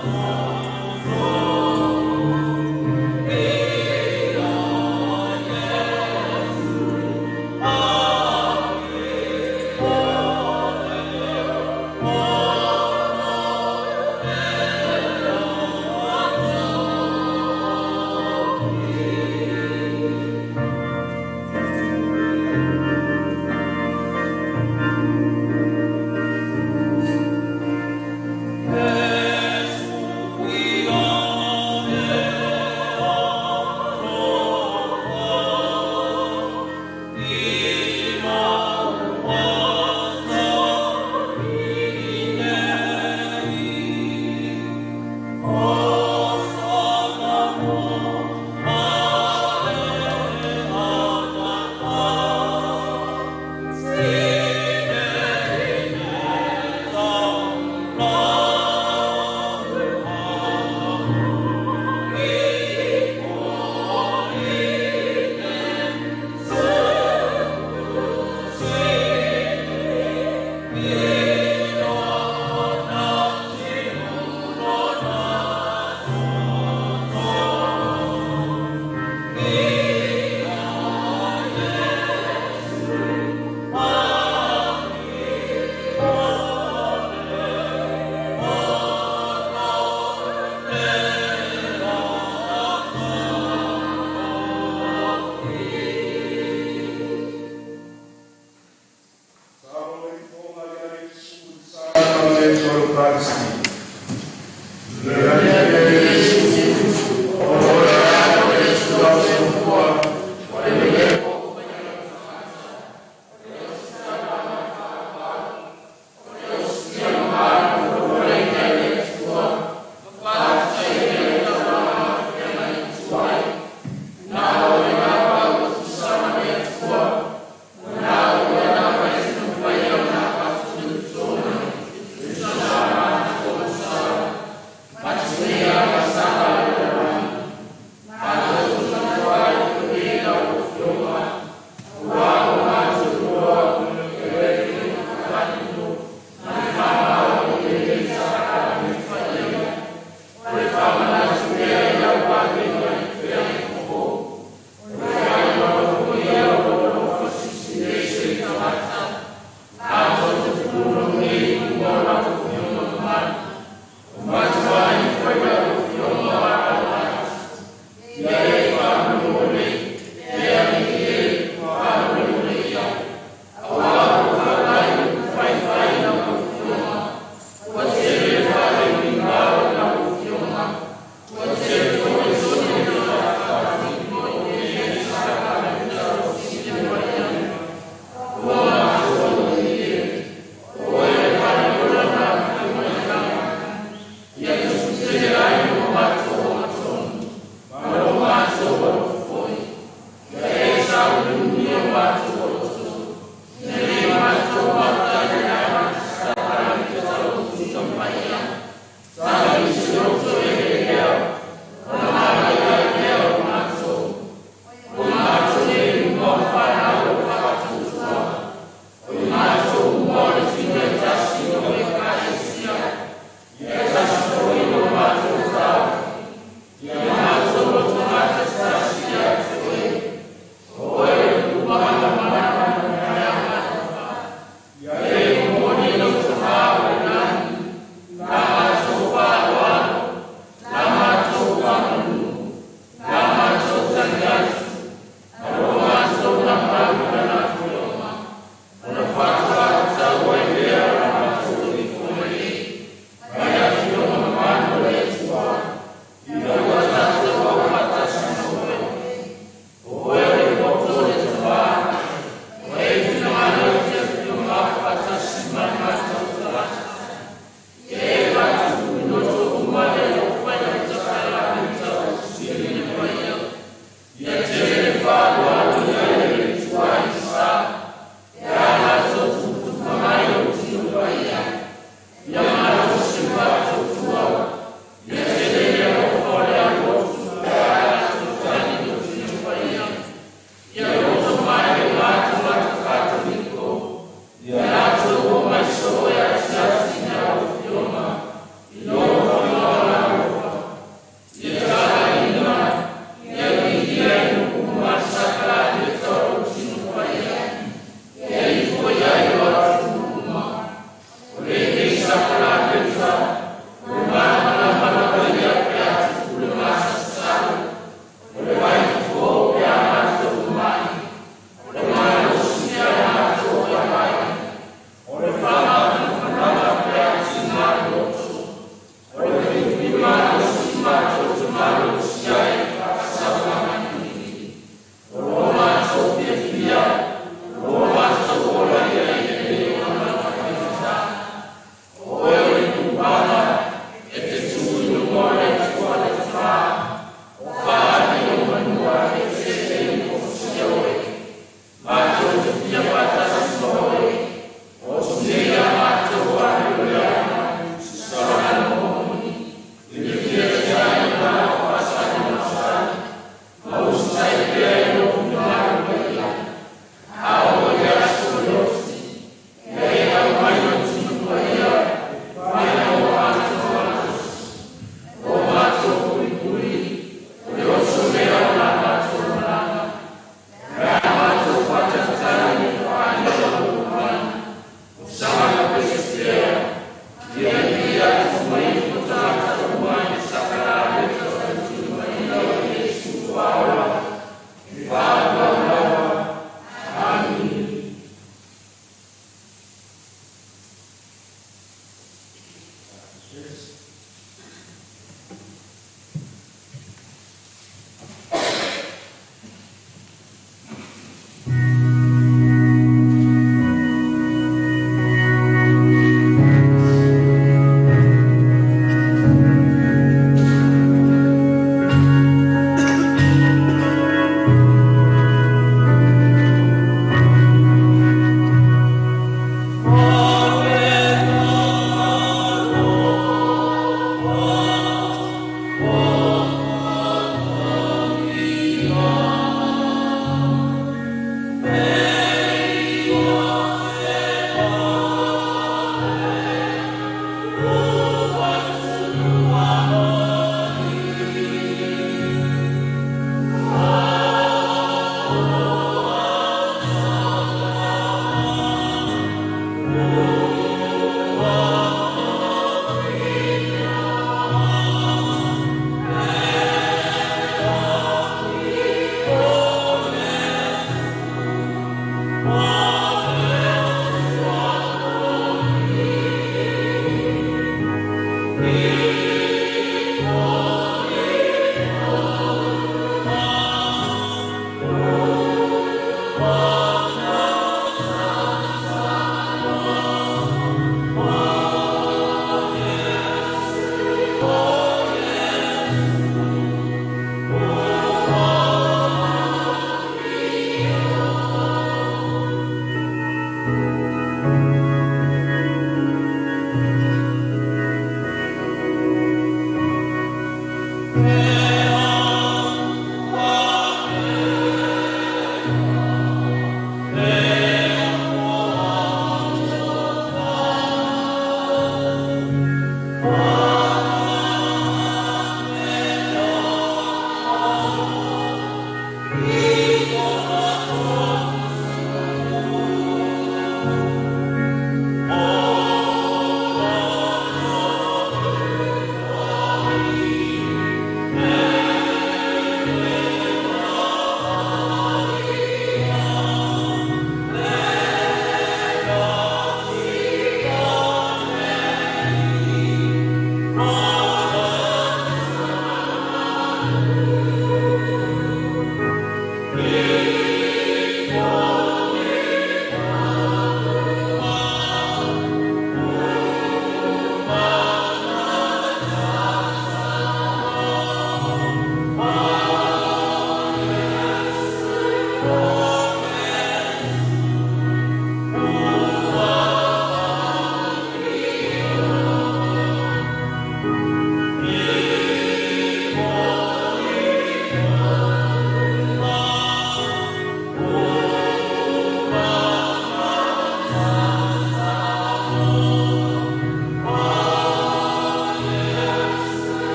Jesu.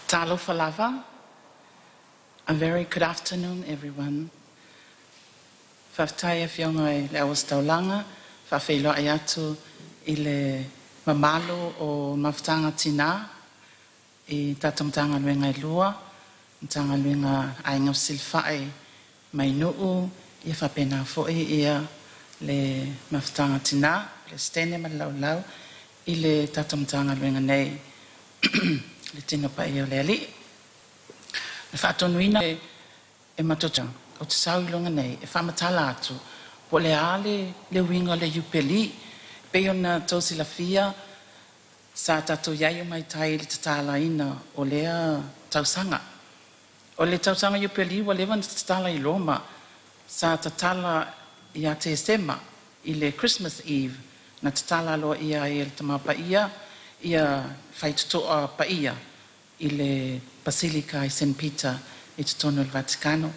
Talofa lava. A very good afternoon, everyone. Faafetai afioga i le Auositaulaga, faafeiloai atu i le mamalu o Mafutaga Tina i tatou Matagaluega e lua, Matagaluega Aiga Fesilafai mai Nuu, ia faapena foi ia le Mafutaga Tina, Peresetene ma le Laulau i le tatou Matagaluega nei, le Tino Paia o le Alii. Na faatonuina e matou o te sau i luga nei e faamatala atu po o le a le uiga o le Iupeli. Pei ona outou silafia sa tatou i ai uma i tai i le tatalaina o lea tausaga. O le tausaga Iupeli ua leva ona tatala i Roma, sa tatala ia Tesema i le Christmas Eve, na tatala aloaia ai e le Tama Paia ia faitotoa paia i le Basilica i St. Peter i totonu o le Vatikano.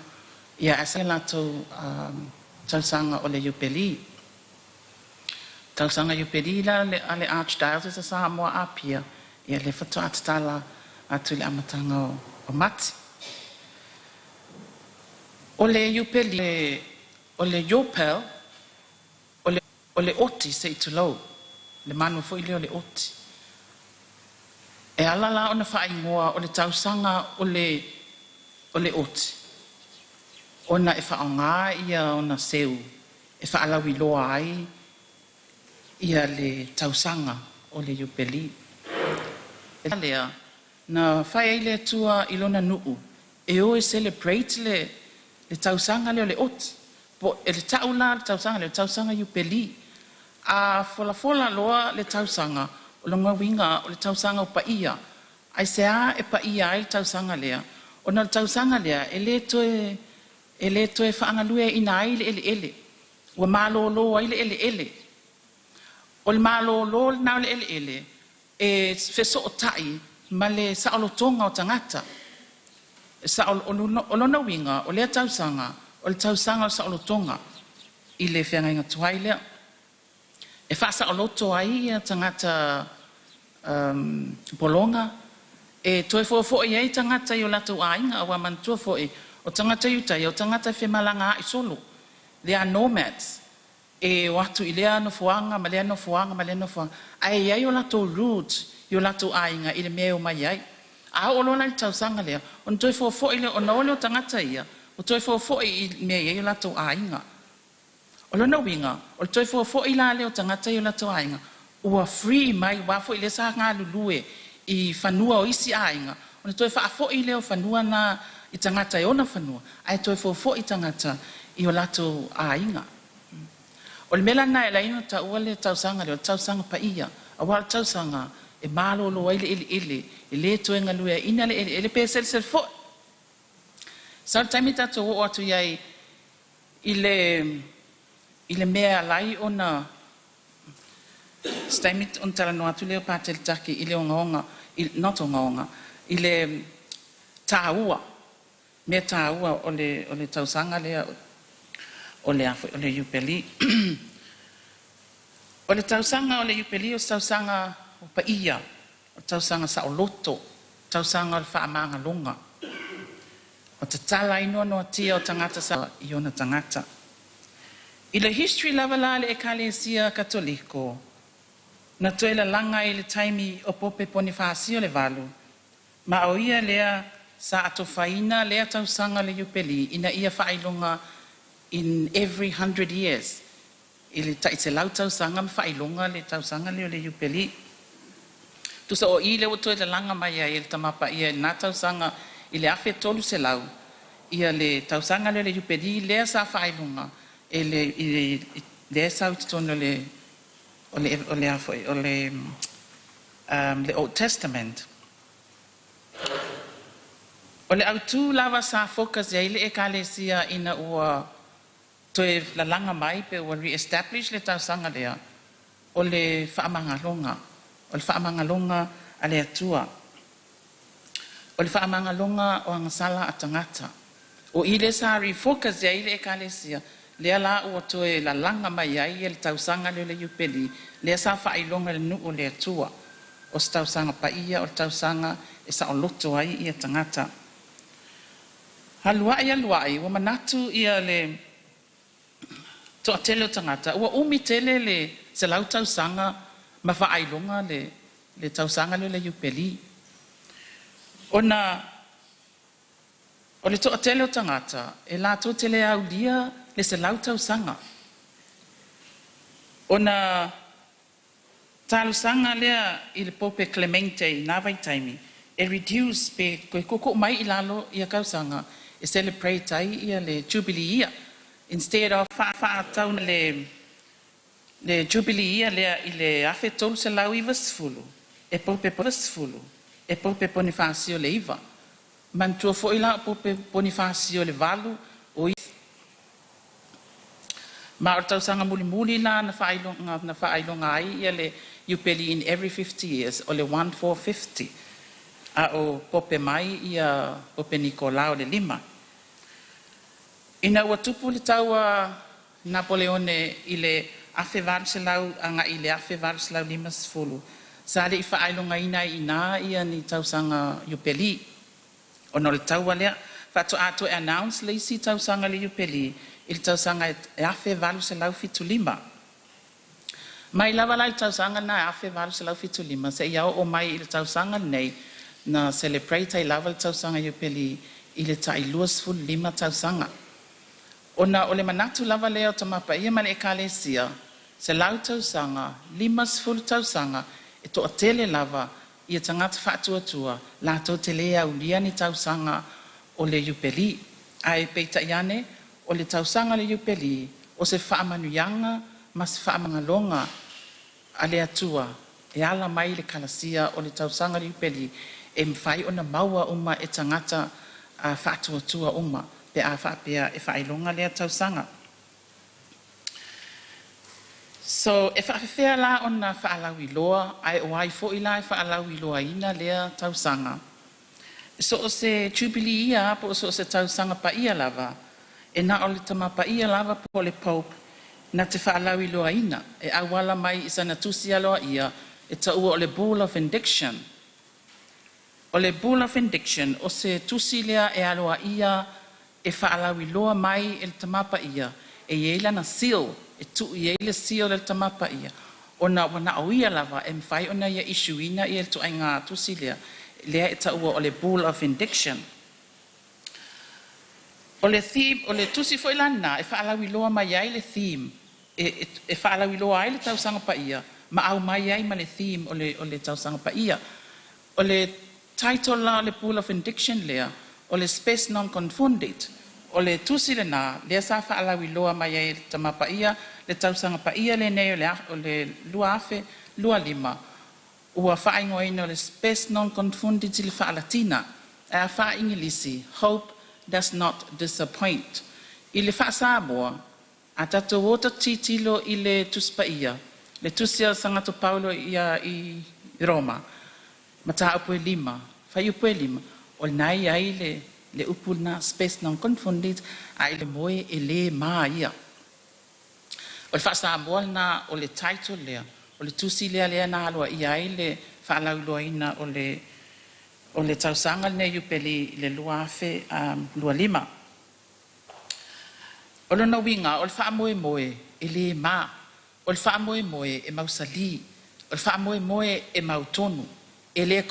Ia ae sa latou tausaga o le Iupeli. Tausaga Iupeli la a le Archdiocese o Samoa Apia, ia lea faatoa tatala atu i le amataga o Mati. O le Iupeli, o le Iopel, o le oti se i tulou, le manu foi lea o le oti. E ala la ona faaigoa o le tausaga o le oti, ona e faaaoga ia ona seu e faalauiloa ai ia le tausaga o le Iupeli. E lea, na fai ai le Atua i lona nuu e o e celebrate le tausaga lea o le oti. Po, e le tau la le tausaga lea, le tausaga Iupeli. A folafola loa le tausaga, o lona uiga o le tausaga o paia. Aisea e paia ai le tausaga lea? Ona o le tausaga lea e le toe faagalueaiina ai le eleele. Ua malolo ai le eleele. O le malolo lena o le eleele e fesootai ma le saolotoga o tagata. O lona uiga, o lea tausaga, o le tausaga o le saolotoga i le feagaiga tuai lea. E faasaoloto ai ia tagata pologa, e toe foafo'i ai tagata i o latou aiga, auā manatua foi, o tagata Iutaia o tagata e femalagaa'i solo. They are nomads. E o atu i lea nofoaga ma lea nofoaga ma lea nofoaga, ae i ai o latou root i o latou aiga i le mea e omai ai. A oo loa la i le tausaga lea, ona toe foafo'i lea, ona o lea o tagata ia, ua toe foafo'i i mea e i ai o latou aiga. O lona uiga, o le toe foafo'i la lea o tagata i o latou aiga, ua free mai, aua foi lea sa galulue i fanua o isi aiga, ona toe faafo'i lea o fanua na i tagata e ona fanua, ae toe foafo'i tagata i o latou aiga. O le mea la lena e ala ai ona taua le tausaga lea o le tausaga paia, auā o le tausaga e malōlō ai le eleele, e lē toe galueaʻina le eleele pe selesele foi. Sau le taimi tatou oo atu i ai i le mea e ala ai ona se taimi ona talanoa atu lea o Patele Taki i le ogaoga, not ogaoga, i le tāua, mea taua o le tausaga lea o le a foi o le Iupeli. O le tausaga o le Iupeli o se tausaga o paia, o le tausaga saoloto, tausaga o le faamagaloga. O tatala ai noanoatia o tagata sa i ona tagata. I le history lava la le Ekalesia Katoliko, na toe lalaga i le taimi o Pope Ponifasio le Valu, ma o ia lea sa atofaina lea tausaga le Iupeli ina ia faailoga in every 100 years, i le tai 100 tausaga ma faailoga le tausaga lea o le Iupeli. Tusa o i lea ua toe lalaga mai ai e le tamapaia i lena tausaga i le 1300 ia le tausaga lea o le Iupeli lea sa faailoga e le, i le lea sau i totonu o le a foi o le Old Testament. O le autū lava sa focus ai le Ekalesia ina ua toe lalaga mai pe ua re-establish le tausaga lea, o le faamagaloga, o le faamagaloga a le Atua. O le faamagaloga o agasala a tagata. O i lea sa refocus ai le Ekalesia, lea la ua toe lalaga mai ai le tausaga lea o le Iupeli, lea sa faailoga i le nuu o le Atua. O se tausaga paia, o le tausaga e saoloto ai ia tagata. Alu ai alu ai, ua manatu ia le toatele o tagata, ua umi tele le 100 tausaga ma faailoga le tausaga lea o le Iupeli. Ona o le toatele o tagata, e latou te le aulia le 100 tausaga. Ona talosaga lea i le Pope Clemente i na vaitaimi, e reduce pe toe tuutuu mai i lalo ia tausaga e celebrate ai ia le Jubilee ia. Instead of faatau le Jubilee ia lea i le 1390 e Pope 90 e Pope Ponifasio le iva. Manatua foi la o Pope Ponifasio le valu o ma o le tausaga mulimuli la na faailoga ai ia le Iupeli in every 50 years o le 1450 a o Pope mai ia Pope Nikolao le lima. Ina ua tupu le taua Napoleone i le 1800 agai i le 1850, sa le i faailogaina ai i ina ia ni tausaga Iupeli. Ona o le taua lea, faatoa toe announce le isi tausaga le Iupeli i le tausaga e 1875. Mai lava la i le tausaga na 1875 seia oo mai i le tausaga lenei na celebrate ai lava le tausaga Iupeli i le tai 25 tausaga. Ona o le manatu lava lea o tamapaia ma le Ekalesia, 100 tausaga, 50 tausaga, e toatele lava ia tagata faatuatua latou te lē aulia ni tausaga o le Iupeli. Ae peitai ane, o le tausaga o le Iupeli, o se faamanuiaga ma se faamagaloga a le Atua e ala mai le kalasia o le tausaga o le Iupeli e mafai ona maua uma e tagata faatuatua uma pe a faapea e faailoga lea tausaga. So, e faafefea la ona faalauiloa ae o ai foi la e faalauiloaina lea tausaga? So o se Jubilee ia po o so o se tausaga paia lava, e na o le tamapaia lava po o le Pope. Na te faalauiloaina e auala mai i sana tusi aloaia e taua o le Bull of Indiction. O le Bull of Indiction o se tusi lea e aloaia e faalauiloa mai e le Tama Paia, e i ai lana seal, e tuu i ai le seal a le Tama Paia, ona ua na o ia lava e mafai ona ia issue ina ia le ituaiga tusi lea, lea e taua o le Bull of Indiction. O le theme, o le tusi foi lana e faalauiloa mai ai le theme, e faalauiloa ai le tausaga paia, ma aumai ai ma le theme o le tausaga paia. O le title la o le Bull of Indiction lea, o le Spes non confundit. O le tusi lena, lea sa faalauiloa mai ai e le Tama Paia, le tausaga paia lenei o le 2025, ua faaigoaina o le Spes non confundit i le faalatina. Ae a faa-Igilisi, "Hope does not disappoint." I le faa-Samoa, a tatou o tatou tilotilo i le Tusi Paia, le tusi a Sagato Paulo ia i Roma, mataupu e 5, fuaiupu e 5, o lena e i ai le upu lena, "Spes non confundit", a i le moe e le ma ia. O le faa-Samoa lena o le title lea, o le tusi lea lea na aloaia ai le faalauiloaina o le tausaga lenei Iupeli i le 2025. O lona uiga, o le faamoemoe e le ma, o le faamoemoe e mausali, o le faamoemoe e mautonu, e le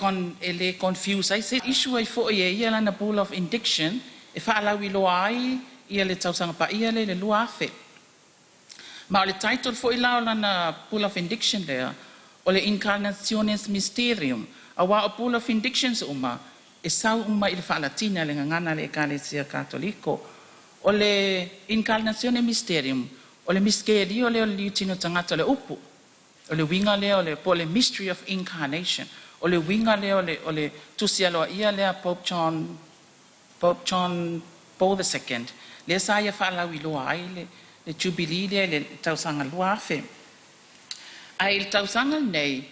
confuse ai se issue ai foi e ia lana Bull of Indiction e faalauiloa ai ia le tausaga paia lea i le 2000. Ma o le title foi la o lana Bull of Indiction lea, o le Incarnationis Mysterium, aua o Bull of Indictions uma, e sau uma i le faalatina le gagana le Ekalesia Katoliko. O le Incarnatione Mysterium, o le miskelio lea o le liutino tagata o le upu. O le uiga lea o le, po o le Mystery of Incarnation. O le uiga lea o le tusi aloaia lea Pope John Paul II, lea sa ia faalauiloa ai le Jubilee lea i le tausaga 2000. Ae i le tausaga lenei,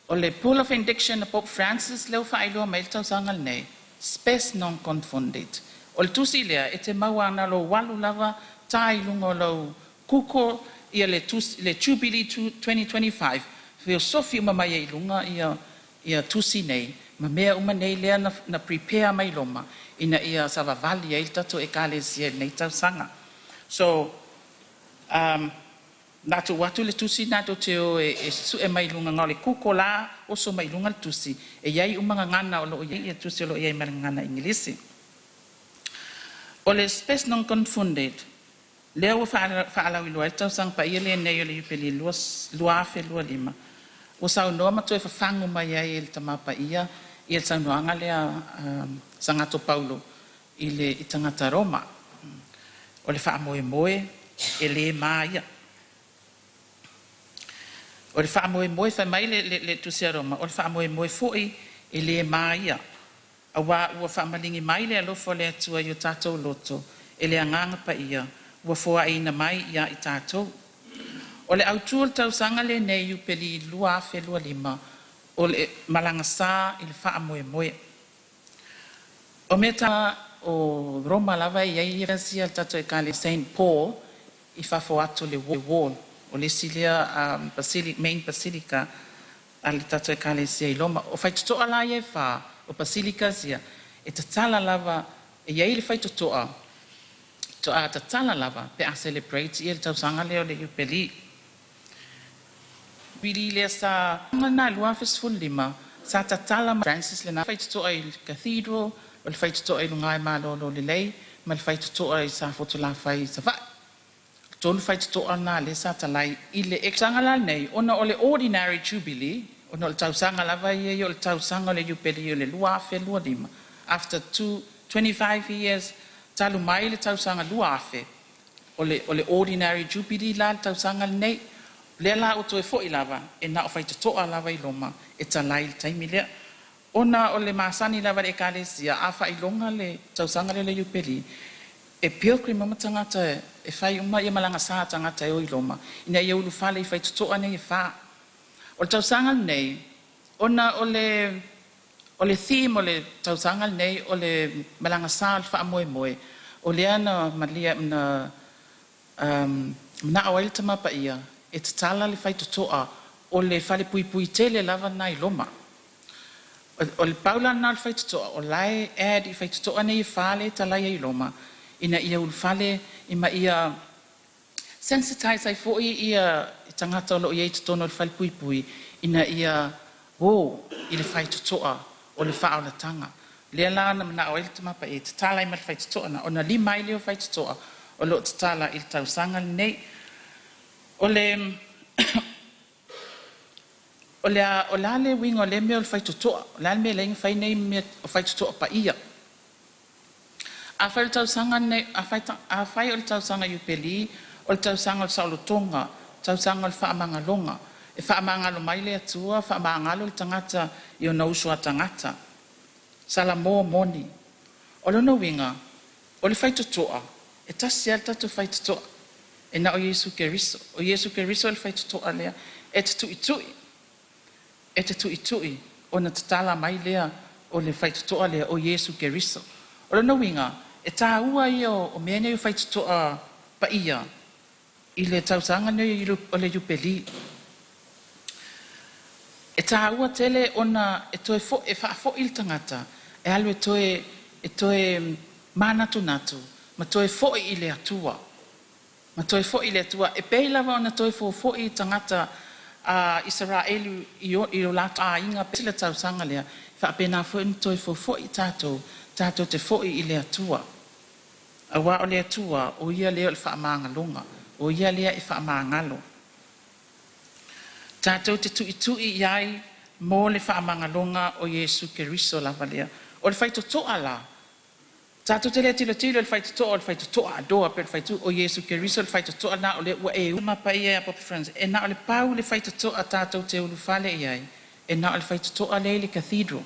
o le Bull of Indiction a Pope Francis lea ua faailoa mai le tausaga lenei, Spes non confundit. O le tusi lea e te maua ana lou alu lava ta i luga o lou Google ia le, tusi, le Jubilee 2025, feosofi uma mai ai i luga ia tusi nei, ma mea uma nei lea na prepare mai Roma, ina ia savavali ai le tatou ekalesia i lenei tausaga. So, na tuu atu le tusi na tou te o e sue mai luga o le Google la, oso mai luga le tusi, e i ai uma gagana o lo o i ai ia tusi o lo o i ai ma le gagana Igilisi. O le Spes non confundit, lea ua faalauiloa ai le tausaga paia lenei o le Iupeli 2025, ua saunoa ma toe fafagu mai ai e le Tama Paia ia le saunoaga lea Sagato Paulo i tagata Roma. O le faamoemoe e le ma ia. O le faamoemoe, fai mai le tusi a Roma, o le faamoemoe foi e le ma ia. Aua ua faamaligi mai le alofa o le Atua i o tatou loto e le agaga paia ua foaiina mai ia i tatou. O le autū o le tausaga lenei Iupeli 2025, o le malaga sā i le faamoemoe. O mea ta o Roma lava e i ai sia le tatou ekalesia St. Paul i fafo atu le wall. O le isi lea main basilica a le tatou ekalesia i Roma. O faitotoa la ia e whā, o basilicas ia, e tatala lava, e i ai le faitotoa, to a tatala lava pe a celebrate ia le tausaga lea o le Iupeli. Pili lea sa na 2015 sa tatala Francis lena faitotoa i le cathedral, o le faitotoa i luga e malolo lelei, ma le faitotoa i sa fotolafai i Savaii. Tolu faitotoa na lea sa talai i le tausaga la nei, ona o le ordinary jubilee, ona o le tausaga lava ia o le tausaga o le Iupeli o le 2025. After 25 years, talu mai le tausaga 2000, o le ordinary jubilee la le tausaga lenei. Lea la o toe foi lava, e na o faitotoa lava i Roma, e talai i le taimi lea. Ona o le masani lava le ekalesia, a faailoga le tausaga lea o le Iupeli, e pilgrim uma tagata e fai uma ia malaga sa tagata e o i Roma, ina ia ulufale i faitotoa nei e whā. O le tausaga lenei, ona o le theme o le tausaga lenei o le malaga sa o le faamoemoe, o lea na malia na Mana'o ai le Tama Paia e tatala le faitotoa o le falepuipui tele lava lena i Roma. O le pau la lena o le faitotoa o la e add i faitotoa nei e fa lea e talaia i Roma ina ia ulufale ma ia sensitize ai foi ia tagata o lo o i ai i totonu o le falepuipui ina ia o i le faitotoa o le faaolataga. Lea la na manao ai le Tama Paia e tatala ai ma le faitotoa na ona lima ai lea o faitotoa o lo o tatala i le tausaga lenei. O le a le uiga o lea mea o le faitotoa? O le a le mea e ala ai ona fai nei mea o faitotoa paia? Afai o le tausaga lenei, afai o le tausaga Iupeli, o le tausaga o le saolotoga, tausaga o le faamagaloga, e faamagalo mai le Atua, faamagalo le tagata i ona uso a tagata. Salamo moni. O lona uiga, o le faitotoa, e tasi lava le tatou faitotoa, e na o Iesu Keriso. O Iesu Keriso le faitotoa lea. E te tuitui, e te tuitui ona tatala mai lea o le faitotoa lea o Iesu Keriso. O lona uiga, e tāua ia o mea nei o faitotoa paia i le tausaga nei o le Iupeli. E tāua tele ona e toe e faafoi le tagata e alu e toe manatunatu ma toe foi i le Atua. Ma toe foi i le Atua. E pei lava ona toe fofo'i tagata a Isaraelu i o latou aiga le tausaga lea, faapena foi ona toe fofo'i tatou, tatou te foi i le Atua. Aua o le Atua, o ia lea o le faamagaloga, o ia lea e faamagalo. Tatou te tuitui i ai mo le faamagaloga o Iesu Keriso lava lea. O le faitotoa la, tatou te le tilotilo i le faitotoa o le faitotoa adoa pe o le faitotoa o Iesu Keriso le faitotoa lena o lea ua e ma paia e Pope Francis. E na o le pau le faitotoa tatou te ulufale i ai, e na o le faitotoa lea i le cathedral.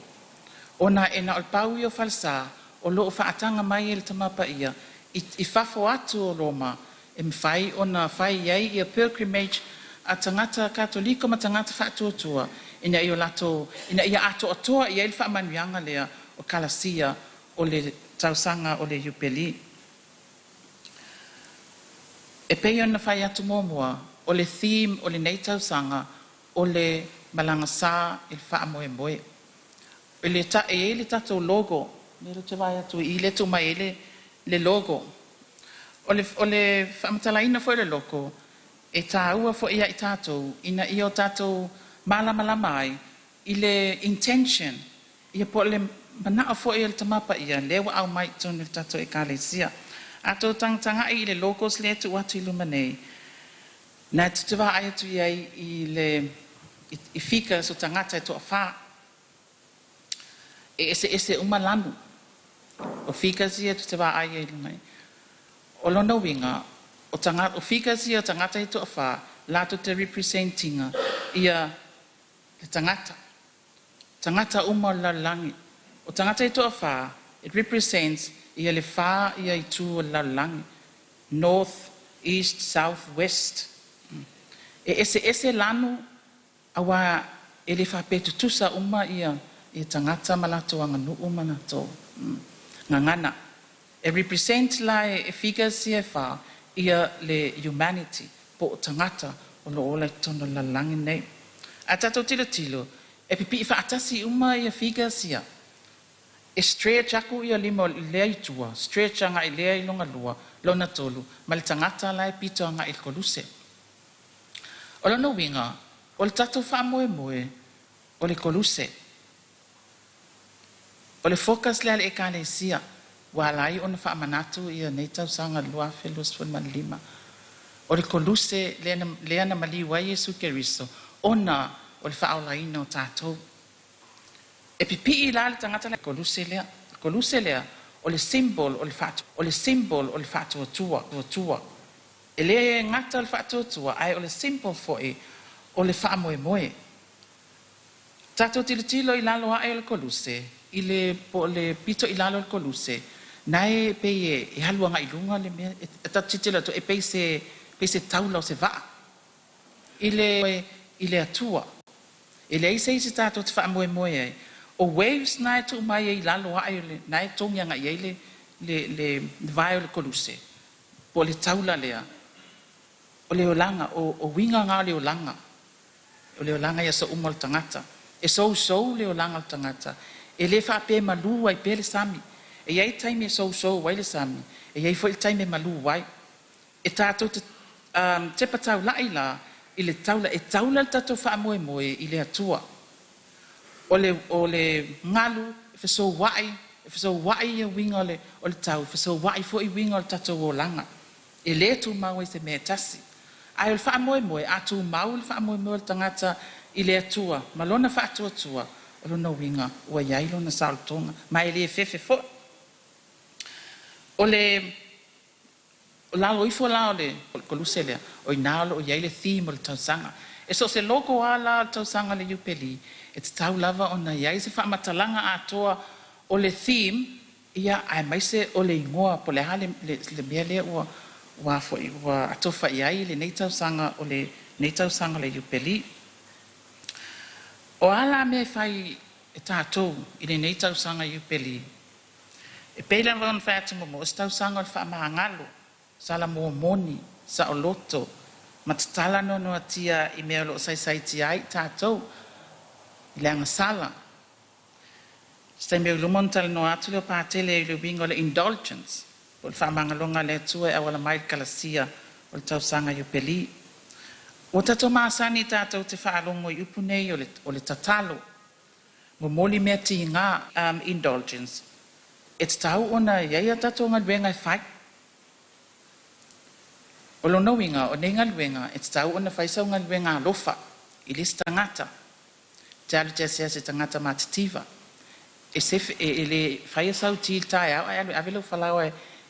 Ona e na o le pau ia o falesa o lo o faataga mai e le Tama Paia i fafo atu o Roma e mafai ona fai ai ia pilgrimage a tagata Katoliko ma tagata faatuatua ina ia latou ina ia atoatoa i ai le faamanuiaga lea o kalasia o le tausaga o le Iupeli. E pei ona fai atu muamua, o le theme o lenei tausaga o le malagasā i le faamoemoe. E i ai le tatou logo, lea ou te vaai atu i i lea e tuu mai ai le logo. O le faamatalaina foi o le logo, e tāua foi ia i tatou ina ia o tatou malamalama ai i le intention, ia po o le manao foi o le Tama Paia lea ua aumai i totonu o le tatou Ekalesia. A outou tagatagai i le logos lea e tuu atu i luma nei, na te vaai atu i ai i figures o tagata e toafa. E eseese uma lanu. O figures ia te vaai ai i luga. O lona uiga, o figures ia o tagata e toafa, latou te represent ina ia le tagata. Tagata uma o le lalolagi. O tagata e toafa, it represents ia le fa ia itu o le lalolagi. North, East, South, West. E eseese lanu aua e le faapea tutusa uma ia tagata ma latou aganuu ma latou gagana. E represent la e figures ia e fa ia le humanity po o tagata o lo o ola i totonu o le lalolagi nei. A tatou tilotilo, e pipii faatasi uma ia figures ia. E stretch aku ia lima o lea i tua, stretch agai lea i lona lua, lona tolu, ma le tagata la e pito agai i le koluse. O lona uiga, o le tatou faamoemoe, o le koluse. O le focus lea a le Ekalesia, ua ala ai ona faamanatu ia nei tausaga 2025. O le koluse lea na maliu ai Iesu Keriso, ona o le faaolaina o tatou. E pipii la le tagata le koluse lea. Koluse lea, o le symbol o le symbol o le faatuatua, tuatua. E le gata o le faatuatua, ae o le symbol foi o le faamoemoe. Tatou tilotilo i lalo ae o le koluse, i le po o le pito i lalo o le koluse, na e pei e alu agai i luga le mea, e tatou tilotilo atu, e pei se taula o se vaa. I le Atua. E leai se isi tatou te faamoemoe ai. O waves na e tuu mai ai i lalo ae na e togi agai ai le vae o le koluse, po o le taula lea. O le olaga, o uiga na o le olaga. O le olaga i aso uma o le tagata. E sousou le olaga o le tagata. E le faapea e malu ai pea le sami. E i ai taimi e sousou ai le sami, e i ai foi le taimi e malu ai. E tatou te tepa taulai la i le taula, e taula le tatou faamoemoe i le Atua. O le galu, e fesouai, e fesouai ia uiga o le tau, e fesouai foi uiga o le tatou olaga. E le tumau ai se mea e tasi. Ae o le faamoemoe, a tumau le faamoemoe o le tagata i le Atua ma lona faatuatua, o lona uiga ua i ai lona saolotoga, ma e le fefe foi. O le lalo ifo la o le koluse lea, o i ina o lo o i ai le theme o le tausaga. E so o se logo lava la o le tausaga o le Iupeli, e tatau lava ona i ai se faamatalaga atoa o le theme, ia, aemaise o le igoa po o le a le mea lea ua foi ua atofa i ai lenei tausaga o lenei tausaga o le Iupeli. O a la mea e fai e tatou i lenei tausaga Iupeli? E pei lava ona fai atu muamua, o se tausaga o le faamagalo, sala momoni, saoloto, ma tatala noanoatia i mea o lo o saisaitia ai tatou i le agasala. Se taimi o i luma ona talanoa atu lea o Patele i le uiga o le indulgence, po o le faamagaloga a le Atua e auala mai i le kalasia o le tausaga Iupeli. Ua tatou masani tatou te faalogo i upu nei o le tatalo, momoli mea tiga, indulgence. E tatau ona i ai a tatou galuega e fai. O lona uiga, o nei galuega, e tatau ona fai sau galuega alofa i le isi tagata. Te alu te asiasi i tagata matitiva. E, sefe, e le faia sau ti i le taeao ae alu e ave lau falaoa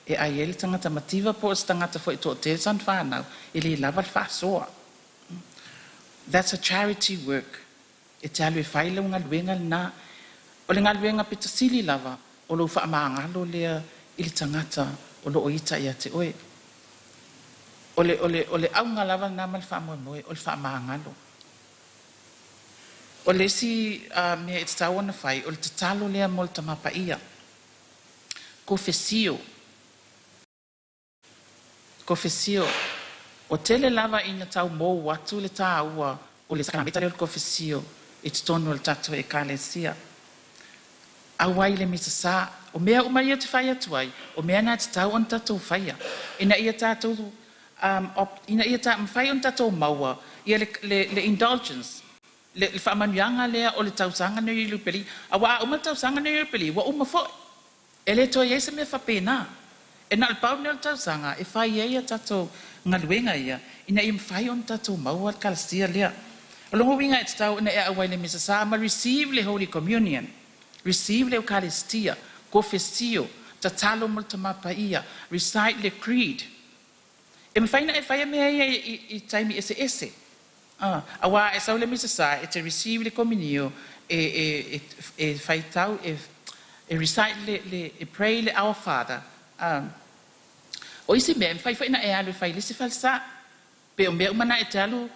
e ai ai le tagata mativa po o se tagata foi toatele sana whānau, e le lava le faasoa. That's a charity work. E te alu e fai lau galuega lena. O le galuega pito sili lava o lou faamagalo lea i le tagata o loo ita ia te oe. O le auga lava lena ma le faamoemoe o le faamagalo. O le isi mea e tatau ona fai, o le tatalo lea mo le tamapaia. Kofesio. Kofesio. O tele lava ina tau mou atu le tāua o le sakalameta lea o le kofesio i totonu o le tatou ekalesia. Auai le misa sa. O mea uma ia te fai atu ai, o mea na tatau ona tatou faia. Ina ia tatou ina ia mafai ona tatou maua ia le indulgence, le faamanuiaga lea o le tausaga nei Iupeli. Aua a uma le tausaga nei Iupeli, ua uma foi. E le toe i ai se mea faapena. E na o le pau lenei o le tausaga e fai ai a tatou galuega ia, ina ia mafai ona tatou maua le kalasia lea. O lona uiga e tatau ona e auai le misa sa ma receive le Holy Communion, receive le Eucharistia, kofesio, tatalo mo le tamapaia, recite le creed. E mafai na e faia mea ia i taimi eseese. Ah, aua e sau le misa sa e te receive le komunio, e faitau, e recite e pray le Our Father. O isi mea, e mafai foi na e alu e fai le isi falesa. Pe o mea uma na e te alu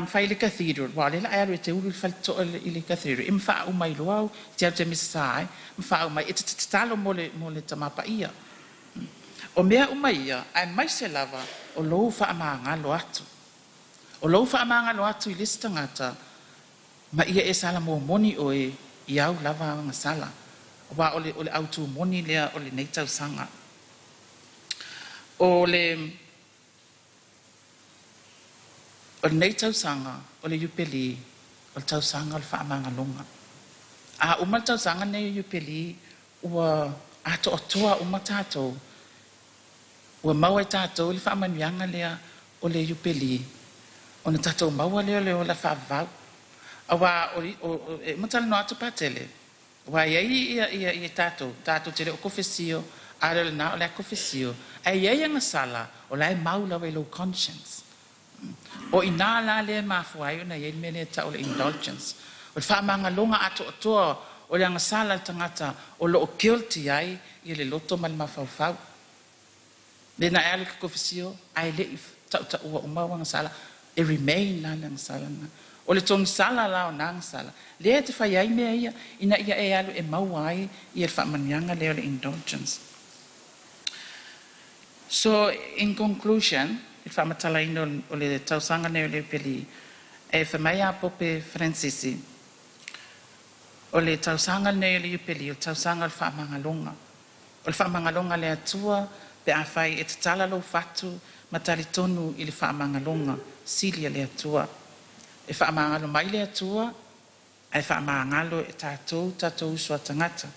fai le cathedral. Wa le la e alu e te ulu i le faletoa i le cathedral. E mawhaa umai loa au, te alu te misa sa ai, mawhaa umai, e te tatalo mo le tamapaia. O mea uma ia, aemaise lava o lou faamagalo atu. O lou faamagalo atu i le isi tagata, ma ia e sala momoni oe i au lava agasala. Aua o le autū moni lea o lenei tausaga. O lenei tausaga o le Iupeli, o le tausaga o le faamagaloga. A uma le tausaga nei o Iupeli, ua atoatoa uma tatou, ua maua e tatou le faamanuiaga lea o le Iupeli, ona tatou maua lea o le ola faavavau. Aua e uma talanoa atu Patele, aua e i ai ia tatou, tatou te le o kofesio, a le o lena o le a kofesio, ae i ai agasala, o la e mau lava i lou conscience. O ina la lea e mafua ai ona i ai le mea lea e tau o le indulgence. O le faamagaloga atoatoa o le agasala a le tagata o lo o guilty ai ia le loto ma le mafaufau. Le na e alu i le kofesio, ae le i tautaua uma au agasala, e remain la le agasala lena. O le togisala la o na agasala, lea e te fai ai mea ia, ina ia e alu e maua ai ia le faamanuiaga lea o le indulgence. So, in conclusion, i le faamatalaina o le tausaga lenei o le Iupeli, e fai mai ia Pope Faranisi, o le tausaga lenei o le Iupeli o le tausaga o le faamagaloga. O le faamagaloga a le Atua pe afai e tatala lou fatu ma talitonu i le faamagaloga sili a le Atua. E faamagalo mai le Atua ae faamagalo e tatou tatou uso a tagata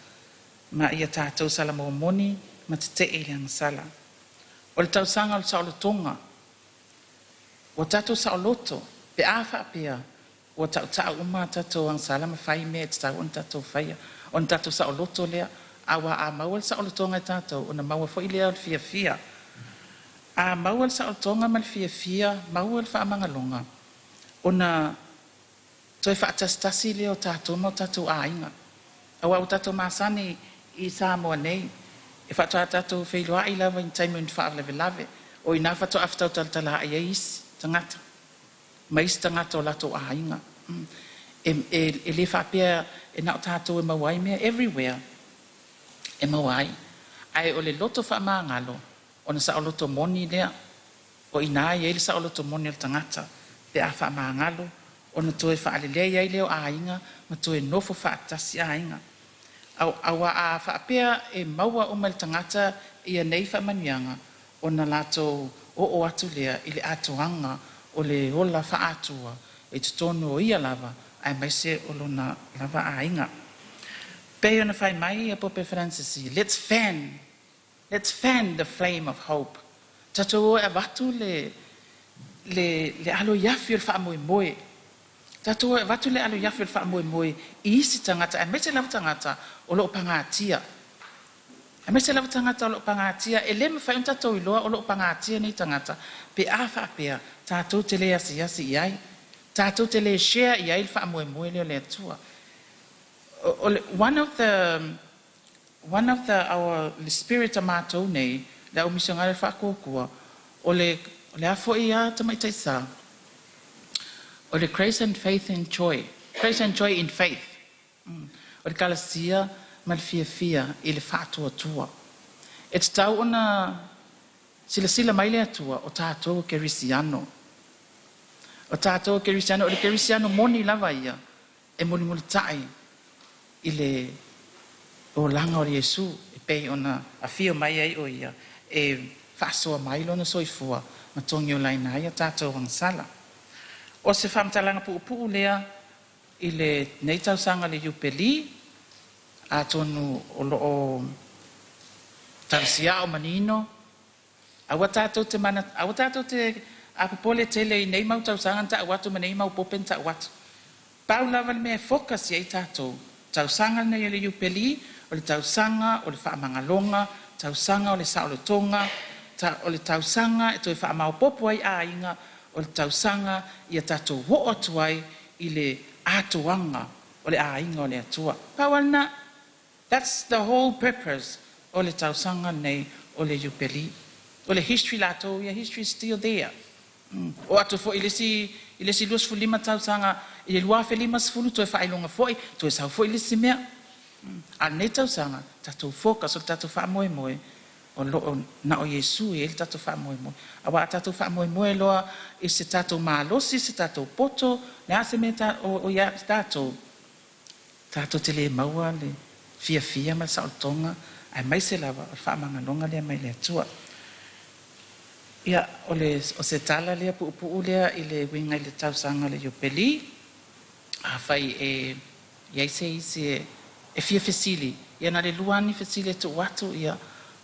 ma ia tatou salamo moni ma tetee i le agasala. O le tausaga o le saolotoga, ua tatou saoloto pe a faapea ua tautau uma tatou agasala ma fai mea e tatau ona tatou faia, ona tatou saoloto lea. Aua a maua le saolotoga e tatou, ona maua foi lea o le fiafia. A maua le saolotoga ma le fiafia, maua le faamagaloga, ona toe faatasitasi lea o tatou ma o tatou aiga. Aua ua tatou masani i Samoa nei, e faatoa tatou feiloai lava i ni taimi o ni faalavelave, o i ina faatoa fetau talatalaa'i ai isi tagata ma isi tagata o latou aiga. E le faapea e na o tatou e maua ai mea, everywhere e maua ai. Ae o le loto faamagalo, ona saoloto moni lea. O i ina e i ai le saoloto moni o le tagata pe a faamagalo, ona toe faalelei ai lea o aiga ma toe nofo faatasi aiga. Aua a faapea e maua uma e le tagata ia nei faamanuiaga, ona latou oo atu lea i le atoaga o le ola faaatoa i totonu o ia lava, aemaise o lona lava aiga. Pei ona fai mai ia Pope Faranisi, let's fan the flame of hope. Tatou o e avatu le alo i afi o le faamoemoe. Tatou o e avatu le alo i afi o le faamoemoe i isi tagata, aemaise lava tagata o loo pagatia. Aemaise lava tagata o loo pagatia, e le mafai ona tatou iloa o loo pagatia nei tagata, pe a faapea tatou te le asiasi i ai. Tatou te le share i ai le faamoemoe lea o le Atua. One of the our le spirit a matou nei, le au misionare Faatuatua, o le a foi a tamaitai sa, o le grace and faith and joy, grace and joy in faith. O le kalasia ma le fiafia i le faatuatua. E tatau ona silasila mai le Atua o tatou kerisiano. O tatou kerisiano, o le kerisiano moni lava ia, e mulimuli i le olaga o le Iesu, e pei ona afio mai ai o ia, e faasoa mai lona soifua, ma togi olaina ai a tatou agasala. O se faamatalaga puupuu lea i lenei tausaga le Iupeli, atonu o loo talasiao manino. Aua tatou te mana, aua tatou te apopole tele i nei mau tausaga na ta'u atu ma nei mau pope na ta'u atu. Pau lava le mea e focus i ai tatou, tausaga lenei o le Iupeli, o le tausaga o le faamagaloga, tausaga o le saolotoga, o le tausaga e toe faamaopopo ai aiga, o le tausaga ia tatou oo atu ai i le atoaga o le aiga o le Atua. Pau lava lena. That's the whole purpose o le tausaga lenei o le Iupeli. O le history latou ia, history is still there. O atu foi i le isi 25 tausaga, i le 2050 toe faailoga foi, toe sau foi le isi mea. A lenei tausaga, tatou focus o le tatou faamoemoe, o loo na o Iesu e i ai le tatou faamoemoe. Aua a tatou faamoemoe loa i se tatou malosi, se tatou poto, le a se mea o ia tatou, tatou te le maua le fiafia ma le saolotoga, aemaise lava o le faamagaloga lea mai le Atua. Ia, o se tala lea puupuu lea i le uiga i le tausaga o le Iupeli. Afai e i ai se isi e fia fesili, ia na le lua ni fesili e tuu atu, ia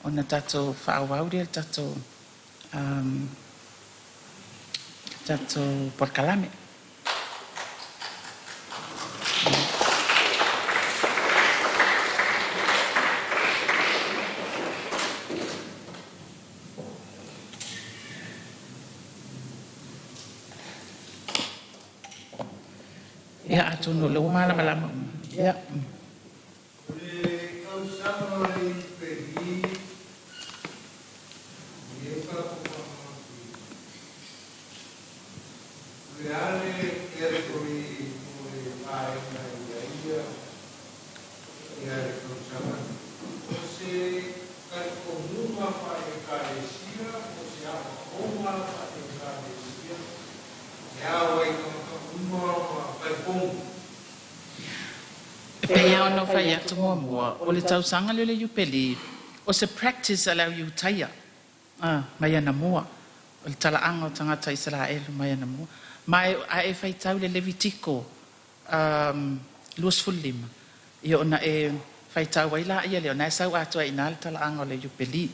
ona tatou faaauau lea le tatou polokalame. Ia, atonu o lea ua malamalama uma. Ia. O le tausaga o le Iupeli, i e faapofaafi, o le a le category o le vaega ia ia ia le tausaga? O se talitonuga faale-Ekalesia, o se aoaoga. E pei lava ona ou fai atu muamua, o le tausaga lea o le Iupeli, o se practice a le au Iutaia mai anamua, o le talaaga o tagata Isaraelu mai anamua. Ma a e faitau i le Levitiko 25, ia ona e faitau ai laia lea, o lena e sau atoa ai i ina le talaaga o le Iupeli.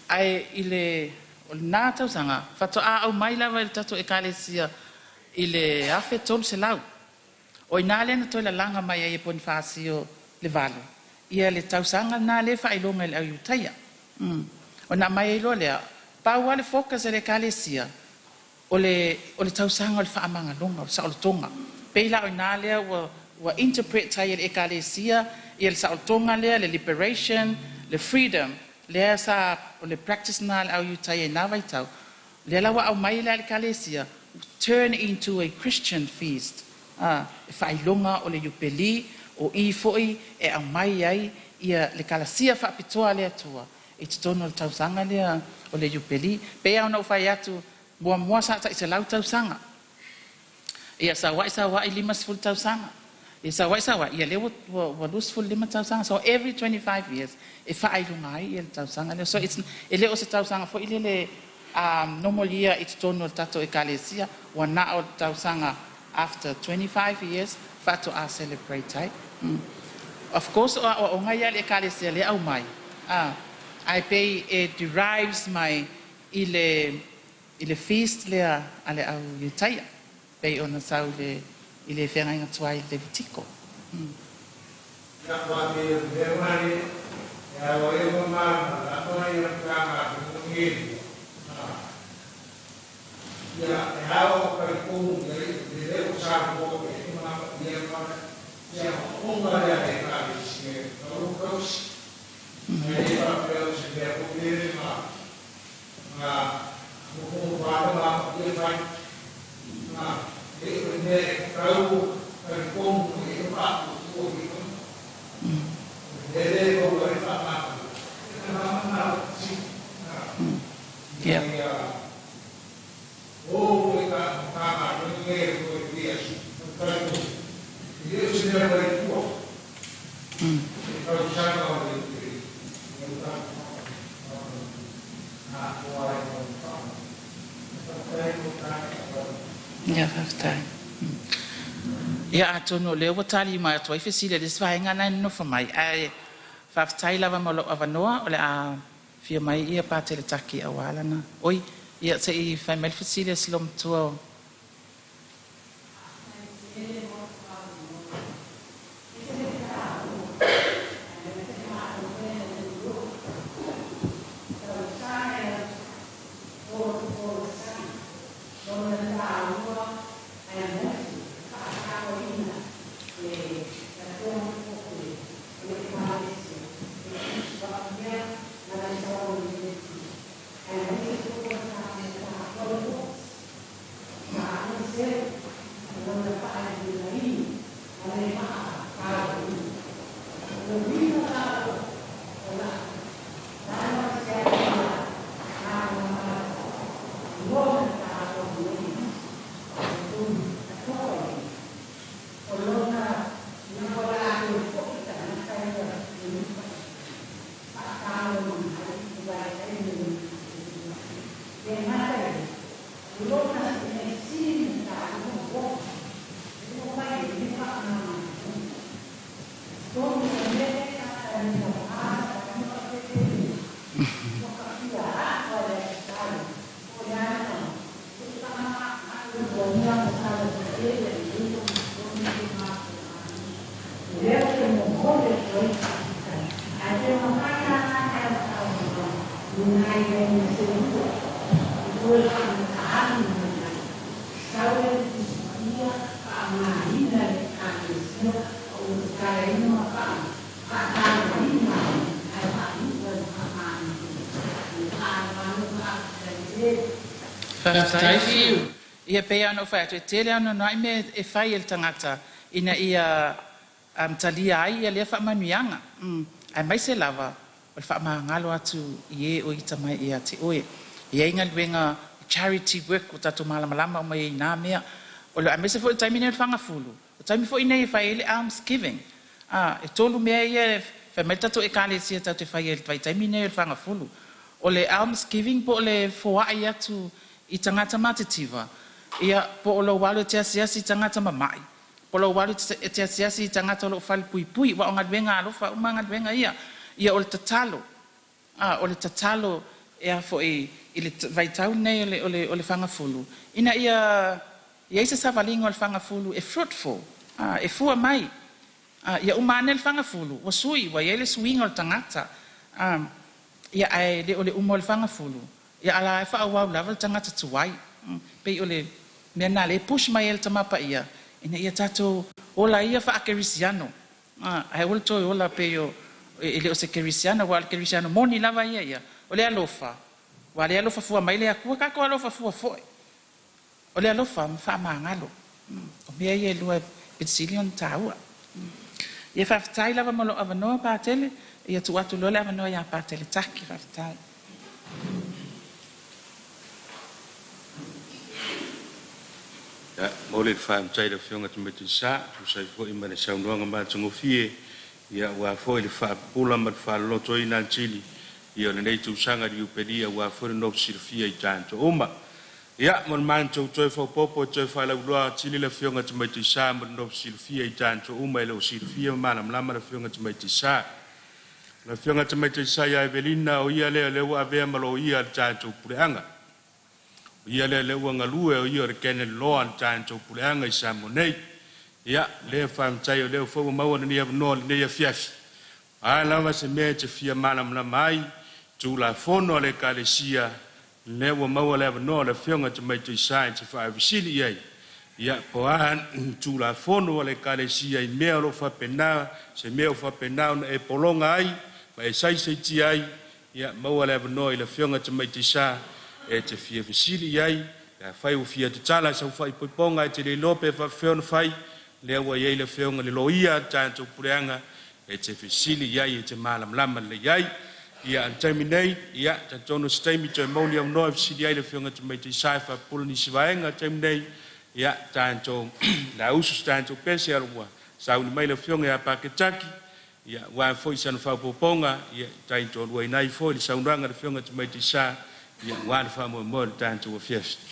Ae i le o lena tausaga, faatoa aumai lava e le tatou Ekalesia i le 1300. O i ina lea na toe lalaga mai ai e Ponifasio le Valo ia le tausaga lena lea e faailoga i le au Iutaia. Ona aumai ai loa lea, pau lava le focus a le Ekalesia, o le tausaga o le faamagaloga, o le saolotoga. Pei la o i ina lea ua interpret ai e le Ekalesia le saolotoga lea, le liberation, le freedom, lea sa o le practice lena a le au Iutaia i na vaitau, lea la ua aumai la e le Ekalesia, turn into a Christian feast. E faailoga o le Iupeli, o i foi e aumai ai ia le kalasia faapitoa a le Atua i totonu o le tausaga lea o le Iupeli. Pei lava ona ou fai atu, muamua sa tai 100 tausaga. Ia sau ai sau ai 50 tausaga. Ia sau ai sau ai, ia lea ua 25 tausaga. So every 25 years e faailoga ai ia le tausaga lea. So it's, e le o se tausaga foi lele normal year i totonu o le tatou Ekalesia, ua na o le tausaga after 25 years faatoa celebrate ai. Of course, o aoaoga ia a le Ekalesia lea aumai, ae pei e derives mai i le feast lea a le au Iutaia, pei ona sau i le feagaiga tuai i le Levitiko. Ia wa te mea mai e ao e ma ma la ma ia ka ma ni. Ia e ao ka ku le le le o sa ko e ma ia ma ia o nga ya e ka le si e o ko si. E pa pe o se mea ko le ma ma mo ko ma ia mai ma e o ne kau ka ku e ma ko ko le le ko e pa ma ma ma si. O e ka ka ma ni e ko e dia ka ku e o se mea ko e tua. E ka sa ka o le e ka na ko ai ko ka ka ko ka. Ia, faafetai. Ia, atonu o lea ua tali mai atu ai fesili a le isi vaega na e nonofo mai. Ae faafetai lava mo lou avanoa, o le a fia mai ia Patele Taki aua lana. Oi, ia se i fai mai le fesili a si olomatua o. Faafetai, Fiu. Ia, pei ona ou fai atu, e tele anoanoai mea e fai e le tagata ina ia talia ai ia lea faamanuiaga. Aemaise lava o le faamagalo atu i e o ita mai ia te oe. E i ai galuega charity work ua tatou malamalama uma i ai i na mea. O le aemaise foi o le taimi lenei o le fagafulu, o taimi foi nei e fai ai le alms giving. E tolu mea ia e fai mai le tatou Ekalesia tatou te faia i le vaitaimi lenei o le fagafulu. O le alms giving po o le foai atu i tagata matitiva, ia po o lou alu e te asiasi i tagata mamai, po o lou alu e te asiasi i tagata o lo o falepuipui, aua o galuega alofa uma galuega ia. Ia o le tatalo, o le tatalo e a foi i le vaitau lenei o le fagafulu, ina ia i ai se savaliga o le fagafulu e fruitful, e fua mai. Ia uma ane le fagafulu, ua sui, ua i ai le suiga o le tagata. Ia ae le o le uma o le fagafulu, ia a la e faaauau lava le tagata tuai. Pei o le mea lena o lea e push mai ai e le Tama Paia, ina ia tatou ola ia faakerisiano, ae aua le toe ola pei o e le o se kerisiano, aua o le kerisiano moni lava ia, o le alofa, aua o lea e alofa fua mai le Atua, tatou alofa fua foi. O le alofa ma faamagalo. O mea ia e lua e pito sili ona taua. Ia faafetai lava mo lou avanoa, Patele. Ia tuu atu loa le avanoa ia Patele Taki. Faafetai. Ia, momoli le faafetai i le Afioga i le Tamaitai Sa, e tusa ai foi ma le saunoaga matagofie, ia aua foi le faapupula ma le faalolotoina atili ia o lenei tausaga i le Iupeli aua foi le nofo silafia i tatou uma. Ia, mo le matou toe faaopoopo e toe faalauiloa atili le Afioga i le Tamaitai Sa mo le nofo silafia i tatou uma e le o silafia ma malamalama le Afioga i le Tamaitai Sa. O le Afioga i le Tamaitai Sa ia Evelina, o ia lea o lea ua avea ma loia a le tatou puleaga. O ia lea o lea ua galue, o ia o le Canon Law a le tatou puleaga i Samoa nei. Ia, lea faafetai o lea foi ua maua lenei avanoa i lenei afiafi. A lava se mea e te fia malamalama ai, Tulafono a le Ekalesia, lea ua maua le avanoa o le Afioga i le Tamaitai Sa e te faafesili i ai, ia po o a Tulafono a le Ekalesia i mea o lo o faapena, se mea o faapena ona e pologa ai ma e saisaitia ai, ia maua le avanoa i le Afioga i le Tamaitai Sa e te fia fesili i ai, pe afai ua fia tatala sau faaipoipoga e te le iloa pe faapefea ona fai, lea ua i ai le Afioga i le Loia a le tatou puleaga e te fesili i ai e te malamalama lelei ai. Ia, a le taimi nei, ia, talitonu o se taimi toe maua ni avanoa e fesili ai le Afioga i le Tamaitai Sa e faapupula nisi vaega. O le taimi nei, ia, tatou le a usu se tatou pese ua sauni mai le Afioga ia Paketaki, ia, aua foi sana faaopoopoga, ia, taitoaluaina ai foi le saunoaga a le Afioga i le Tamaitai Sa, ia, aua le faamoemoe o le tatou afiafi.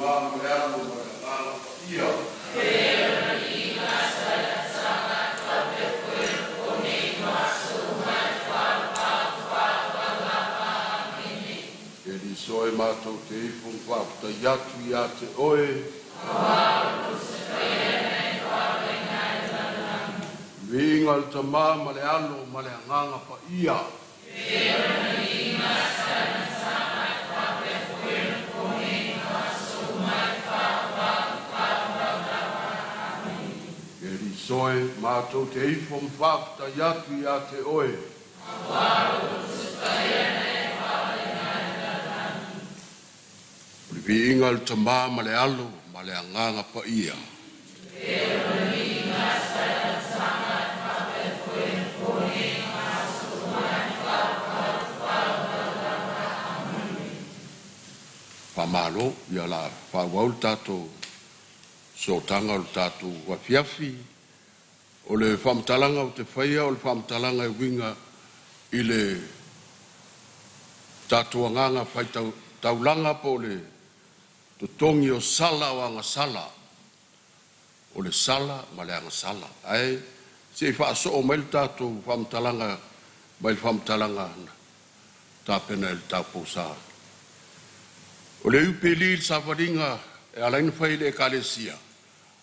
Tamā ma le Alo ma le Agaga Paia. Keriso e matou te ifo ma faafetai atu ia te oe. Viiga le Tamā ma le Alo ma le Agaga Paia. Keriso e matou te ifo ma faafetai atu ia te oe. O le viiga o le Tamā ma le Alo ma le Agaga Paia. Faamalo, ia la faaauau le tatou sootaga o le tatou afiafi. O le faamatalaga ou te faia o le faamatalaga e uiga i le tatou agaga faitaulaga po o le totogi o sala o agasala, o le sala ma le agasala. Ae se i faasoo mai le tatou faamatalaga mai le faamatalaga na tapena i le taupousa. O le iupeli i le savaliga e ala ai ona fai e le Ekalesia,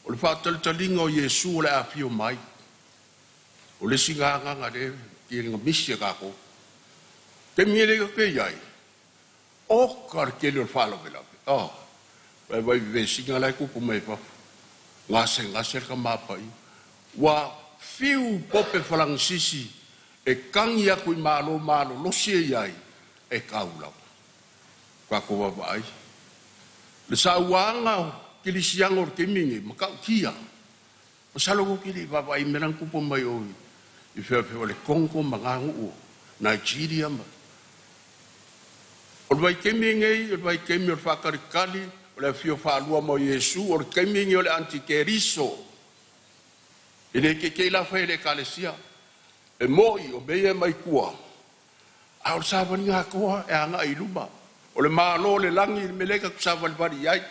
o le faatalitaliga o Iesu o le afio mai. O le isi agaga lea e misi ia tatou. Taimi e le te i ai, oka le tele o le faalavelave. Oh, vai vai vesiga lai kupu mai fafo. Gase gase le kamapai. Ua fiu pope falagisisi e kagi aku i malo malolosi e iai e kau lava. Tatou vaavaai. Le sauaga o kerisiano o le taimi lenei, matautia. Masalo tou te le i vaavaai i mea la na tupu mai o i feafea o le Congo ma na nuu o Nigeria ma. O le vaitaimi lenei, o le vaitaimi o le faatalitali, o le afio faalua mai o Iesu, o le taimi lenei o le antikeriso. E le teitei la fai e le Ekalesia. E moi o mea ia e aumai tua, a o le savaliga atoa e agai i luma. O le Malo o le lagi le mea lea tatou te savalivali i ai.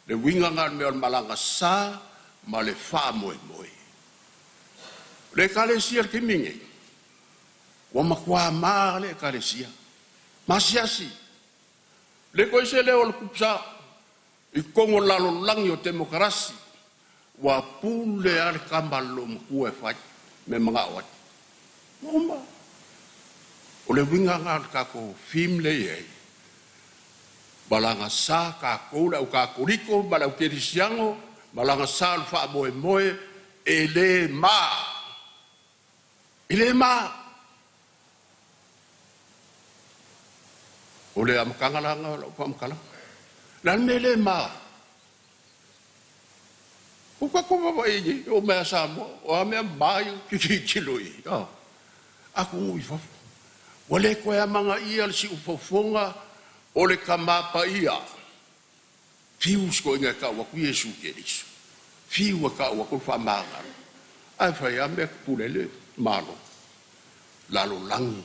Le uiga lena o le mea o le malaga sa ma le faamoemoe. O le Ekalesia i le taimi lenei, ua matua ma le Ekalesia. Masiasi. Le toe ese leo o le tupusa i totonu o le lalolagi o temokarasi, ua pule lava le tama a le loomatua e fai mea e manao ai. Ua uma. O le uiga lena o le tatou theme lea e i ai, malaga sa tatou le au Katoliko ma le au Kerisiano, malaga sa o le faamoemoe e le ma. E le ma. O le amataga la lena o lau faamatalaga. O le a le mea e le ma ai? Ua tatou vaavaai i oo mai ia Samoa, o a mea ma ia ou te tilotilo i ai, atunuu i fafo. Ua le toe amanaia le siufofoga o le Tama Paia. Fiu si toeaina e tau atu Iesu Keriso. Fiu e tau atu le faamagalo. Ae fai lava mea e pule ai le Malo. Lalolagi.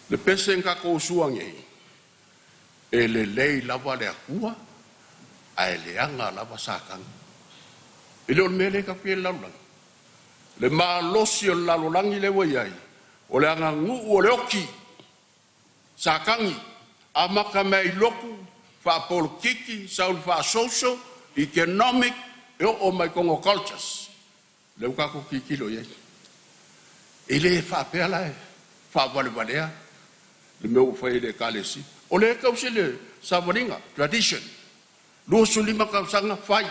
Le pese na tatou usua nei, e lelei lava le Atua, ae leaga lava Satani. E le o le mea lea e tatou te i ai i le lalolagi. Le malosi o le lalolagi lea ua i ai, o le aganuu o le oti, Satani, amata mai i lotu, faapolokiki, sau i le faa-social, economic, e oo mai i totonu o cultures. Lea ua tatou tilotilo i ai. E le faapea la e faavalevalea le mea ua fai e le Ekalesia. O lea e tausi le savaliga, tradition, 25 tausaga fai,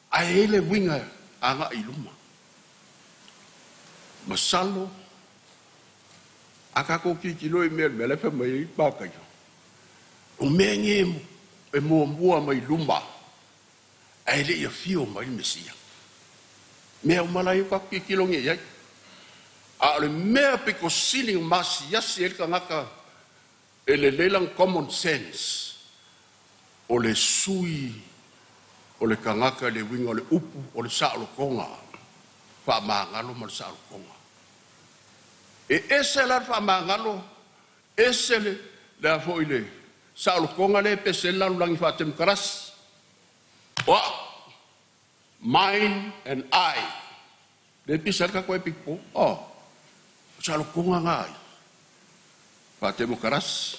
ae i ai le uiga e agai i luma. Masalo a tatou tilotilo i mea le mea la e fai mai ai Mataio, o mea nei e muamua mai luma ae le i afio mai le Mesia. Mea uma la ia ua tatou tilotilo nei i ai. A o le mea pito sili ona masiasi ai le tagata e lelei lana common sense, o le sui o le tagata i le uiga o le upu o le saolotoga, faamagalo ma le saolotoga. E ese la le faamagalo, ese le a foi le Saolotoga lea e pese ai le lalolagi faatemokarasi. O a'u, mine and I, lea e pisa ai le tatou epic po. O saolotoga na ai faatemokarasi,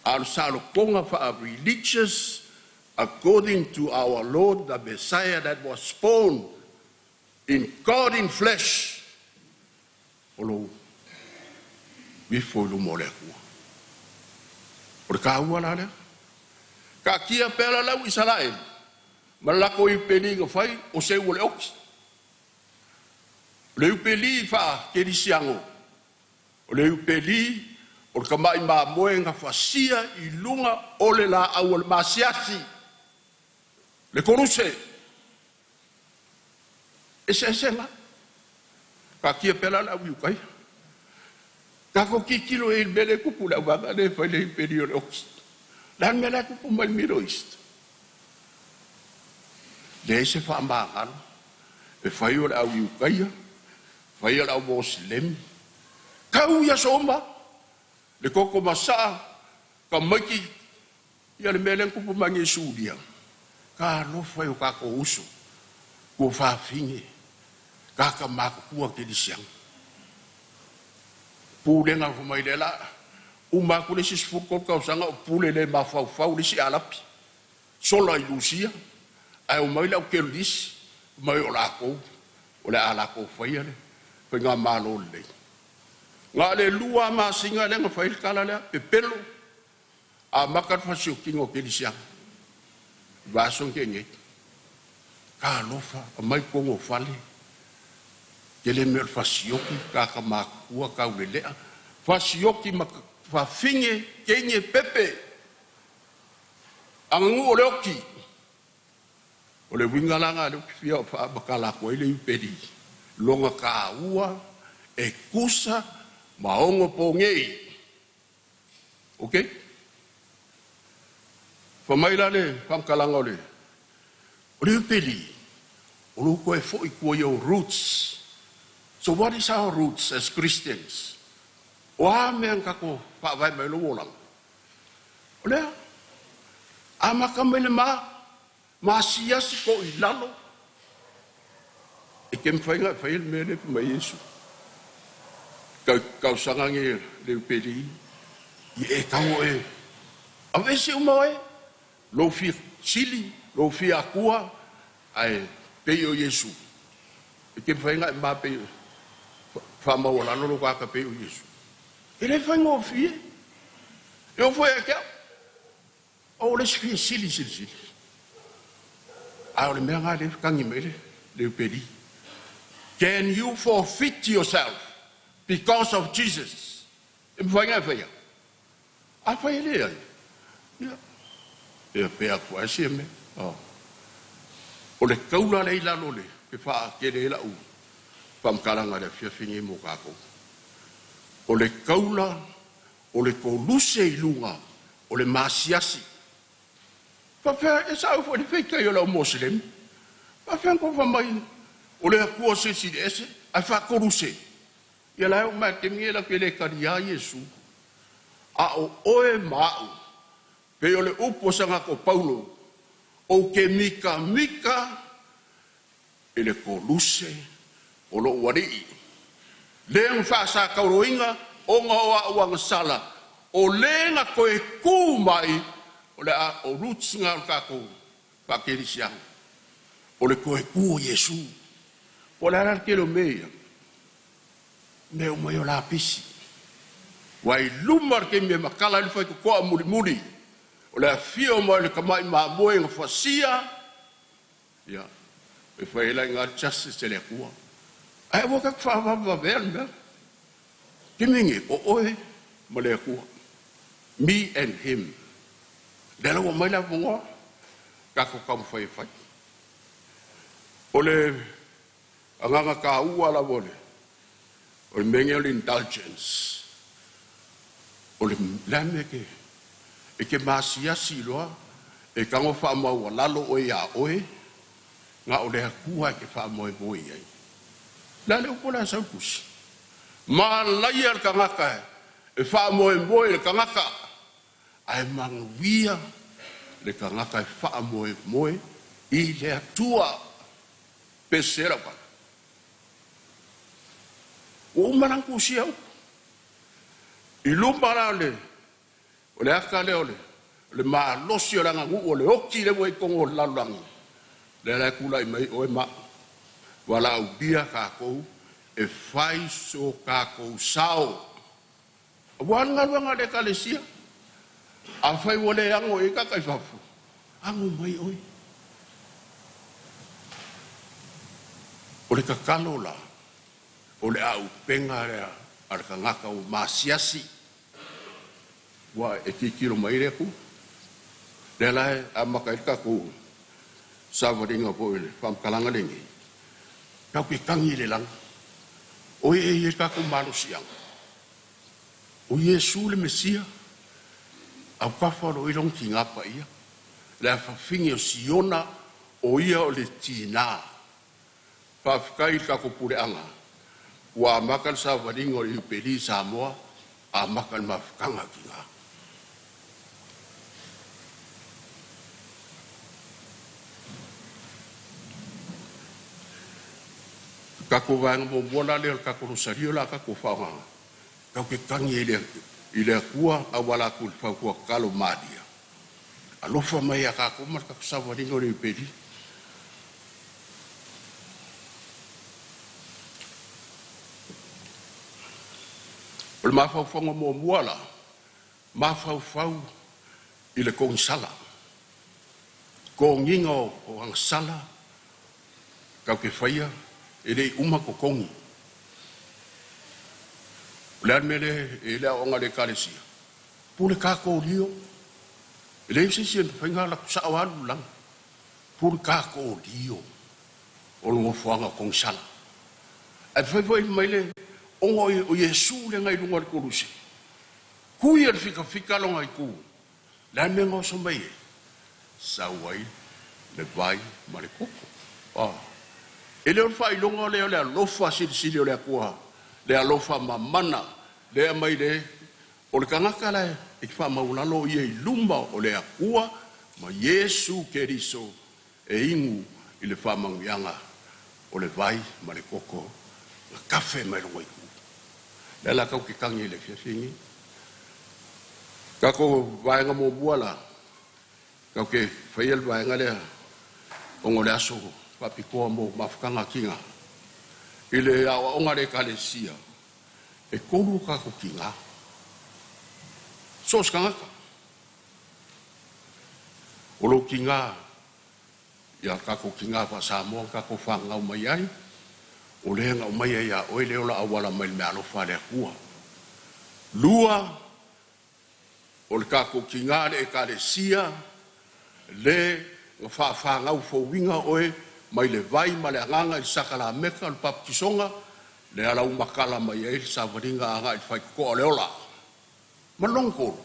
a o le saolotoga faa-religious according to our Lord the Messiah that was born in God in flesh, o lou ifo i luma o le Atua. O le taua la lea. Taatia pea la lau Isaraelu ma le latou iupeli na fai o seu o le oti. O le iupeli faakerisiano, o le iupeli o le tama'i mamoe na fasia i luga o le laau o le masiasi, le koluse. Eseese la. Taatia pea la le au Iutaia. Tatou tilotilo i le mea lea e tupu i le auvaega lea e fai le iupeli o le oti. Le a le mea la e tupu mai le Middle East? Leai se faamagalo. E fai o le au Iutaia, fai o le au Moselemi. Tau i aso uma, le toto masaa, tamaiti, ia le mea lea na tupu mai nei i Suria. Talofa i o tatou uso, ua fafine, tagata matutua kerisiano. Pulega fai mai lea la, uma atu le isi 13 tausaga o pule le mafaufau le isi Arapi. Sola i Lusia, ae omai le au terrorist, mai o latou, o le a latou faia le faigamalo lelei. Na o le 2 masina lea na fai le tala lea, pepelo, amata le fasiokiga o kerisiano. Vaiaso na tea nei. Talofa, aumai totonu o fale, tele mea o le fasioki, tagata matutua, taulelea, fasioki ma fafine, teine, pepe, aganuu o le oti. O le uiga la lena lea ou te fia faamatala atu ai le iupeli, lona taua e tusa ma ono pogei. Ok? Fa mai la le faamatalaga o le iupeli, o lou toe foi tua i ou roots. So what is our roots as Christians? O a mea na tatou faavae mai lou olaga? O lea, amata mai le masiasi ko i lalo, e ke mawhai ngā whai le mea le mai Iesu. Kausaga nge le iupeli, i e tango e, avese uma e, lou fia sili, lou fia akua, ae pei o Iesu. E ke mawhai ngā e mā pei, whaamaualalo lo kaka pei o Iesu. E le whai ngō fie. E o fue e kia. O le si fia sili sili sili. A o le mea ngā le kangi mai le iupeli. Can you forfeit yourself because of Jesus? E mwhai ngā whaia. A whai le ai. Ia. E pea kua e sia me. O le kaula le ilalo le, ke wha kere e la u. Whamkaranga le fiawhingi mō kākou. O le kaula, o le koluse i lunga, o le masiasi. Whawhea e sa au le wheitai o lau Moselemi. Whawhea ko mai, o le akua se si le ese, ai wha koluse. Ia lai o mai te mingi la ke le kari a Iesu. A o oe maau, pe o le upo sanga ko Paulo, o ke mika mika, e le koluse, o lo uarii. Lea whaasa kauroinga, o ngā o a uanga sala, o lenga koe kū mai, o le a o roots ngā o kākou whakerisianga. O le koe kū o Iesu. O le ara kelo mea, mea o mai o la pisi. Wai luma ke mea makala le whai kokoa muri muri. O le awhia o mai le kamai maamoe ngā whasia. Ia, e whai ela ngā justice te le akua. Ai ua kak whaawawawea le mea. Ke mingi, o oe ma le akua. Me and him. Le lau mai la vongoa, kako kamu whai whai. O le anganga ka ua la vole, o le menge o le indulgence. O le lame ke, e ke masiasi loa, e kango whaamaua lalo oe ia oe, ngā o le akua e ke whaamoe moe ai. La le upo la saukusi. Ma laia le kangaka e, e whaamoe moe le kangaka, Ae manuia le tagata e faamoemoe i le Atua. Pese lau tala. Ua uma la ona tusia upu. I luma la o le ata lea o le malosi o le aganuu o le oti lea ua i totonu o le lalolagi, lea la e tulai mai oe ma au. Valaaulia tatou e fai so tatou sao aua le galuega a le Ekalesia. Afai ua le ano i ai tagata i fafo, ano mai oe. O le tatalo la, o le aupega lea a le tagata ua masiasi, ua e tilotilo mai le Atua. Lea la e amata ai le tatou savaliga foi i le faamatalaga lenei, tatou te tagi i le lagi, o e i ai le tatou malosiaga. O Iesu le Mesia, autafa o lo o i ai lona tigā paia, le afafine o Siona, o ia o le tinā. Faafetai i le tatou puleaga ua amata le savaliga o le Iupeli i Samoa, amata le mafutaga a tina. O le tatou vaega muamua la lea o le tatou Losario o le a tatou faaaogaina, tatou te tagi i le Atua auala atu i le fautua tatalo a Maria, alofa mai ia tatou ma le tatou savaliga o le Iupeli. O le mafaufauga muamua la, mafaufau i le kogisala, totogiina o agasala tatou te faia e le i uma totogi. O le a le mea lea e i ai le aoaoga a le Ekalesia? Pule tatou e leai se isi e mafai ona alu atu sao lava alu i le lagi. Pule tatou o le nofoaga o kogisala. Ae fai foi mai le ona o Iesu lea na i luga o le koluse, tui e le fikafika lona itu, le a le mea na oso mai ai? Sau ai le vai ma le koko. E le o le faailoga lea o le alofa silisili o le Atua, le alofa mamana lea mai le o le tagata la e faamaualalo ia i luma o le Atua ma Iesu Keriso e inu i le faamanuiaga o le vai ma le koko na kafe mai loga itu. Lea la tau te tagi i le afiafi nei. Tatou vaega muamua la, tau te faia le vaega lea ona o le aso faapitoa mo mafutaga tigā. I le aoaoga a le Ekalesia, e 3 o tatou tigā. So o se tagata. O lou tigā, ia tatou tigā faa-Samoa tatou whangau mai ai, o lea ngau mai ai a oe le ola awala mai le mea alofa le Atua. 2, o le tatou tigā le Ekalesia, le nga whaawhangau fauinga oe mai le vai ma le anganga i le sakalameta o le baptisoga, le ala umakala mai ai le savalinga anga i le whaikokoa o le ola. Ma long kolu,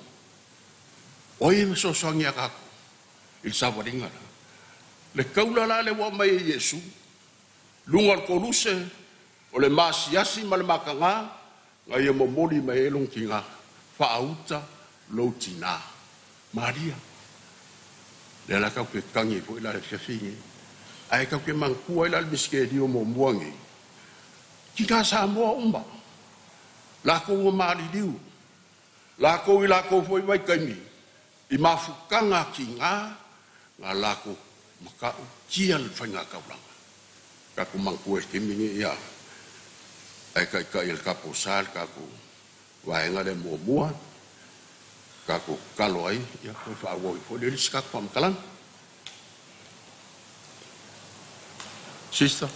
o ia me sosoangi a kākou i le savalinga la. Le kaula la le ua mai e Iesu, lunga o le koluse, o le masiasi ma le makanga, nga ia momoli mai e long tinga, whaauta lou tina. Maria, le ala kau ke tangi fo ila le fiafi ngi. Ae kau ke mangkua ila le miske o mo mua ngi. Ki ka Samoa uma. La kou ua maliliu. La kou i la kou foi vai kaimi. I mafukanga ki ngā, ngā la kou makau tia le whainga kaulanga. Ka ku mangkua e kimi ngi ia. Ae kai kai el kapo sal, ka ku waenga le mua mua. Ka ku kalo ai, ia koe whaawau i fo le lisi ka ku whamakalang. Sister.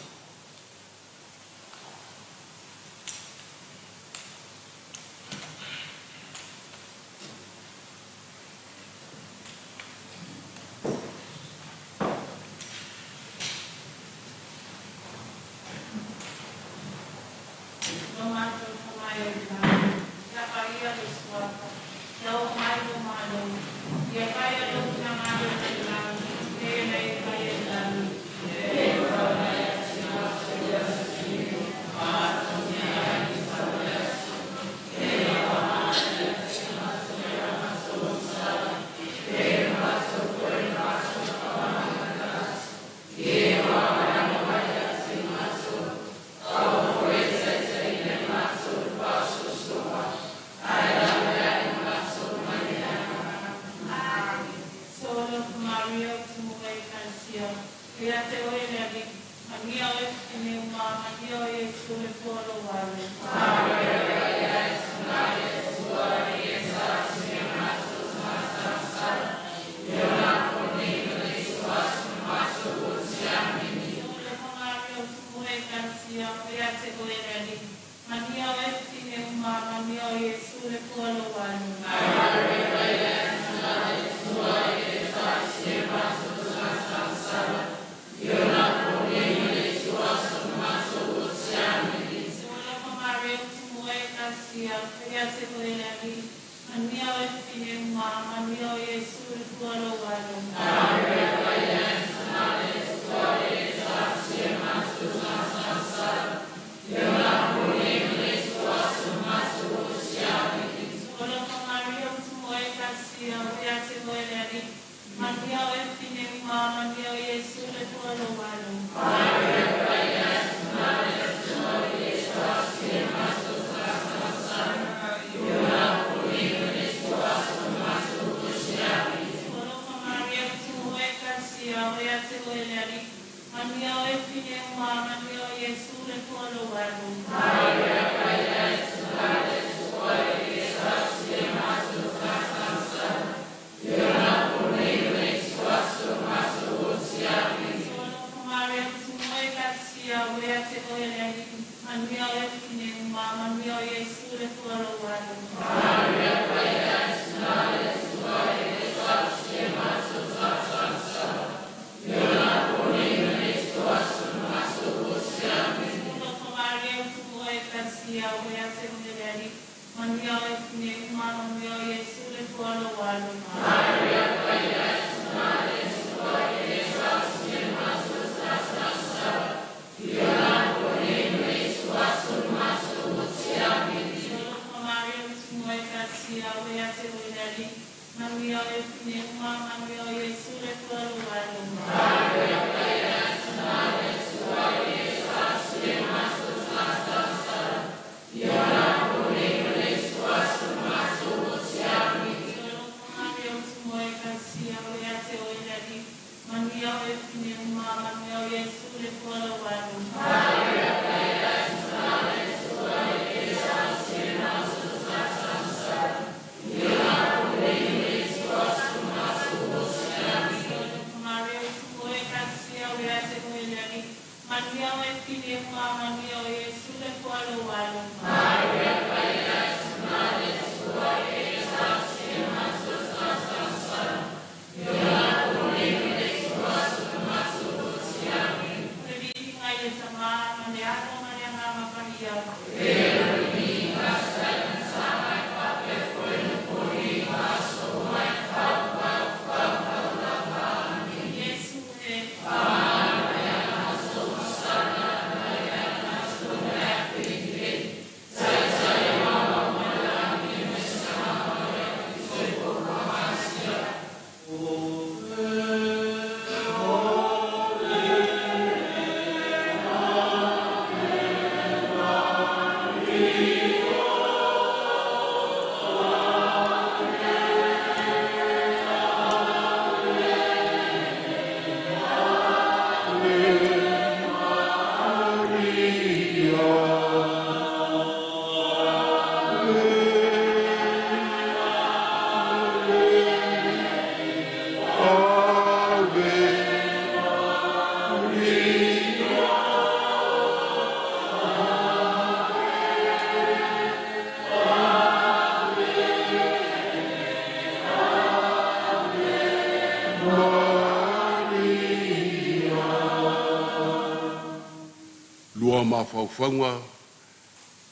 Lua mafaufauga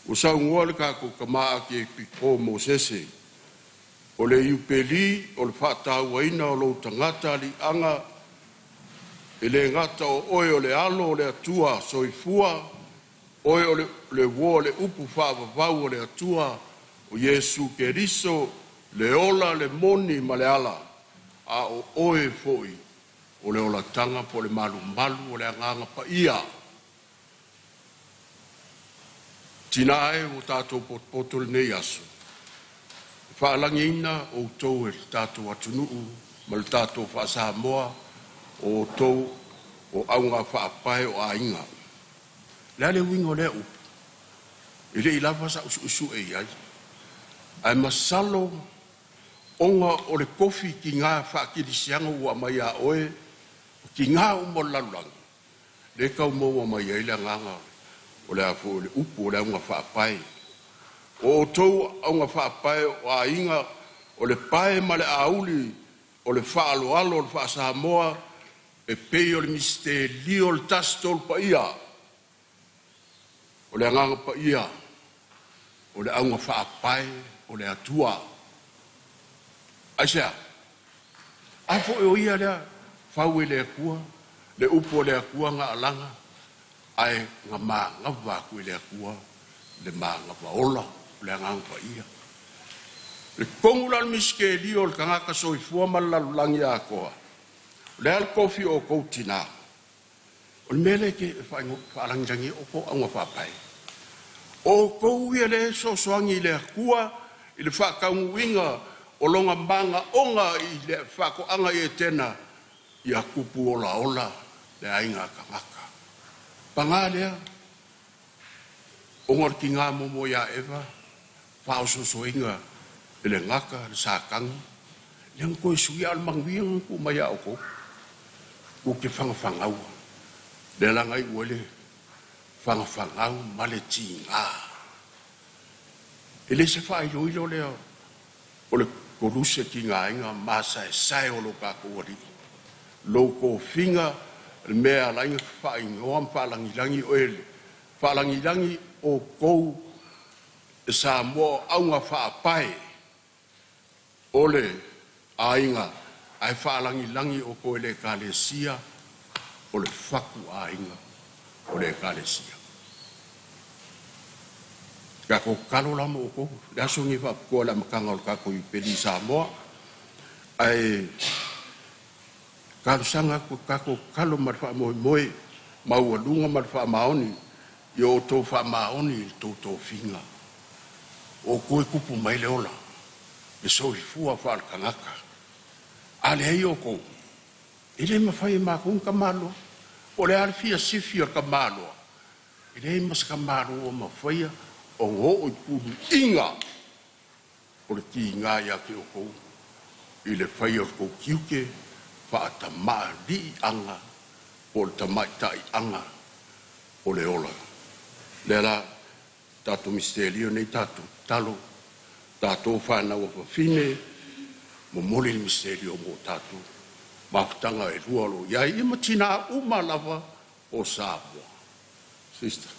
ua saunoa le tatou tama atiapiko Mosese o le Iupeli o le faatauaina o lou tagata aliaga e le gata o oe o le alo o le Atua soifua oe o le uo o le upu faavavau o le Atua o Iesu Keriso le ola le moni ma le ala a o oe foi o le olataga po o le malumalu o le agaga paia. Tina e ua tatou potopoto lenei aso, e faalagiina outou e le tatou atunuu ma le tatou faa-Samoa o outou o auga faapae o aiga. Le a le uiga o lea upu, e le i lava sa usuusue i ai. Ae masalo ona o le tofi tiga faakelisiano ua aumai ia oe, o tiga uma o le lalolagi, le tau maua mai ai le agaga o le a foi o le upu o le auga faapae. O outou auga faapae o aiga o le pae ma le auli o le faaloalo o le faa-Samoa e pei o le misitelio o le Tasi Tolu Paia, o le agaga paia, o le auga faapae o le Atua. Aisea? A foi o ia lea fau e le Atua, le upu o le Atua na alaga, ae na manava atu i le Atua le manava ola o le agaga paia. Le tonu la o le misitelio o le tagata soifua ma le lalolagi atoa, o le a le tofi o outou tinā. O le mea lea e te faalagilagi o kou auga faapae. O kou ia le sosoagi i le Atua i le faataunuuina o loga magaoga i le faatoaga i Etena ia tupu olaola le aiga tagata. Paga lea, ona o le tiga muamua ia Eva, faaososoina e le gata, le Satani, lea na toe suia a o le manuia na tuu mai ia outou. Tou te fagafagaua. Lea la na iu ai le fagafagau ma le tiga. E le se faailoilo lea o le koluse tigaina masaesae o lo tatou alii. Lou tofiga le mea e ala ai ona faaigoa ma faalagilagi oe, faalagilagi outou e Samoa o auga faapae o le aiga, ae faalagilagi outou e le Ekalesia o le fatuaiga o le Ekalesia. Tatou tatalo la ma outou, le aso lenei faapitoa i le amataga o le tatou Iupeli i Samoa, ae talosaga atu, tatou tatalo ma le faamoemoe maualuga ma le faamaoni, ia outou faamaoni i le tou tofiga. O outou e tupu mai le ola, le soifua faale-tagata. A leai outou, e le mafai e matou ona tamaloa. Po o le a le fia sifi o le tamaloa, e leai ma se tamaloa o mafaia ona oo i tuluiga o le tiga ia te outou i le faia o le tou tiute faatamaliiaga po o le tamaitaiaga o le ola. Lea la tatou misitelio nei, tatou tatalo, tatou fanau a fafine, momoli le misitelio mo tatou mafutaga e lua o lo o i ai, ia ma tinā uma lava o Samoa. Sister.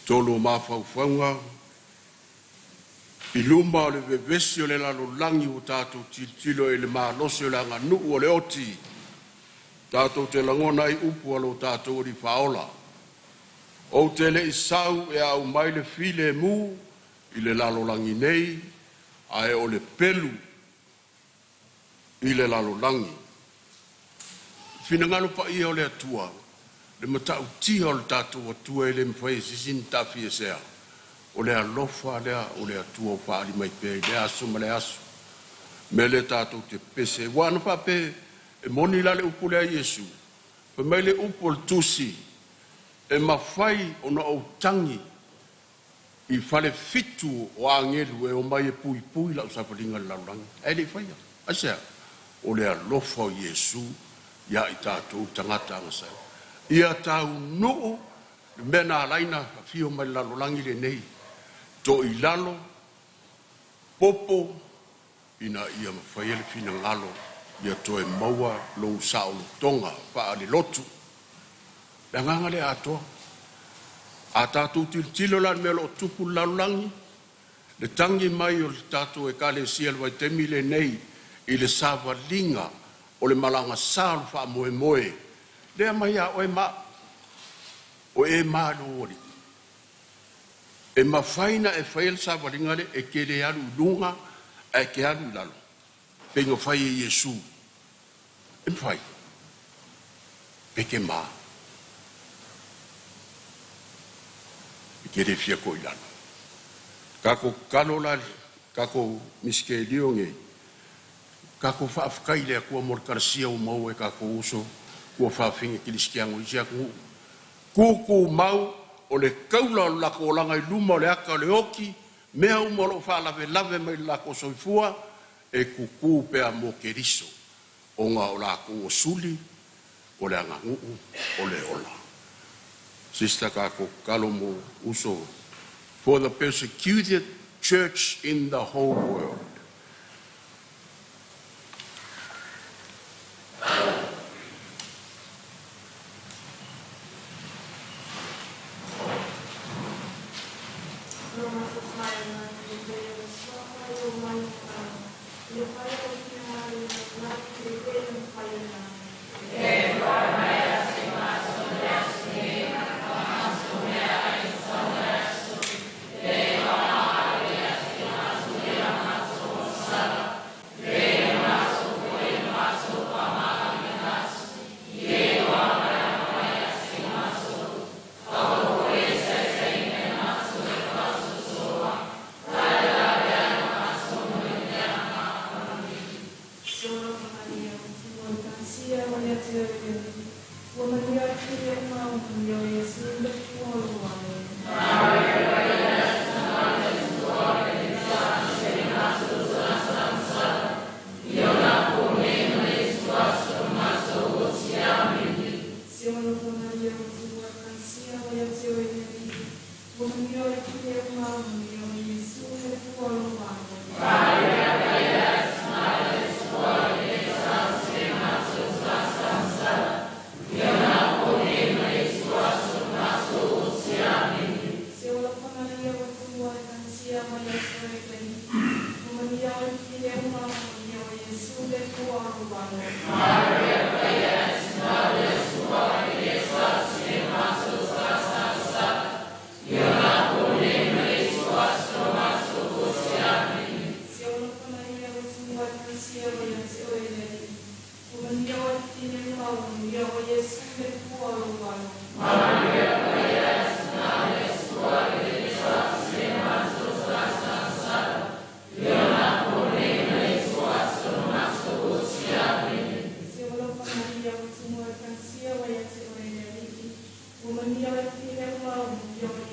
Tolu mafaufauga i luma o le vevesi o le lalolagi ua tatou tilotilo i le malosi o le aganuu o le oti, tatou te lagona ai upu a lo tatou Alii Faaola. Ou te le i sau e aumai le filemu i le lalolagi nei, ae o le pelu i le lalolagi. Finagalo paia o le Atua, le matautia o le tatou Atua e le mafai e se isi ona taafiesea. O le alofa lea o le Atua o faaali mai pea i le aso ma le aso. Mea lea tatou te pese. Ua ana faapea e moni la le upu lea Iesu. Fai mai le upu o le tusi, e mafai ona ou tagi i fale fitu o agelu e o mai e pui pui lau savaliga i le lalolagi. Ae le i faia. Aisea? O le alofa o Iesu ia i tatou tagata agasala. Ia taunuu le mea na ala ai ona afio mai le lalolagi lenei. To i lalo, popo, ina ia mafai le finagalo ia toe maua lou saolotoga faalelotu. Le agaga lea atoa. A tatou tilotilo la i le mea o lo o tupu i le lalolagi, le tagi mai o le tatou ekalesia i le vaitaimi lenei i le savaliga o le malaga sa o le faamoemoe, lea mai a oe ma o e malo alii. E mafai na e faia le savaliga le e ke le alu i luga ae ke alu i lalo. Pe ina fai e Iesu. E mafai. Pe ke mā. E ke le fia ko i lalo. Kako kalo la, kako miske lio ngei. Kako faafetai le Atua mo le kalasia ua maua e tatou uso ua faafiga kilisikiano i isi atunuu. Kuku mau o le kaula o le latou olaga i luma o le ata o le oti, mea uma o loo faalavelave mai le latou soifua, e kuku pea mo Keriso, ona o latou o suli, o le aganuu, o le ola. Sister kako kalo mo uso for the persecuted church in the whole world.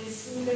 Iesu le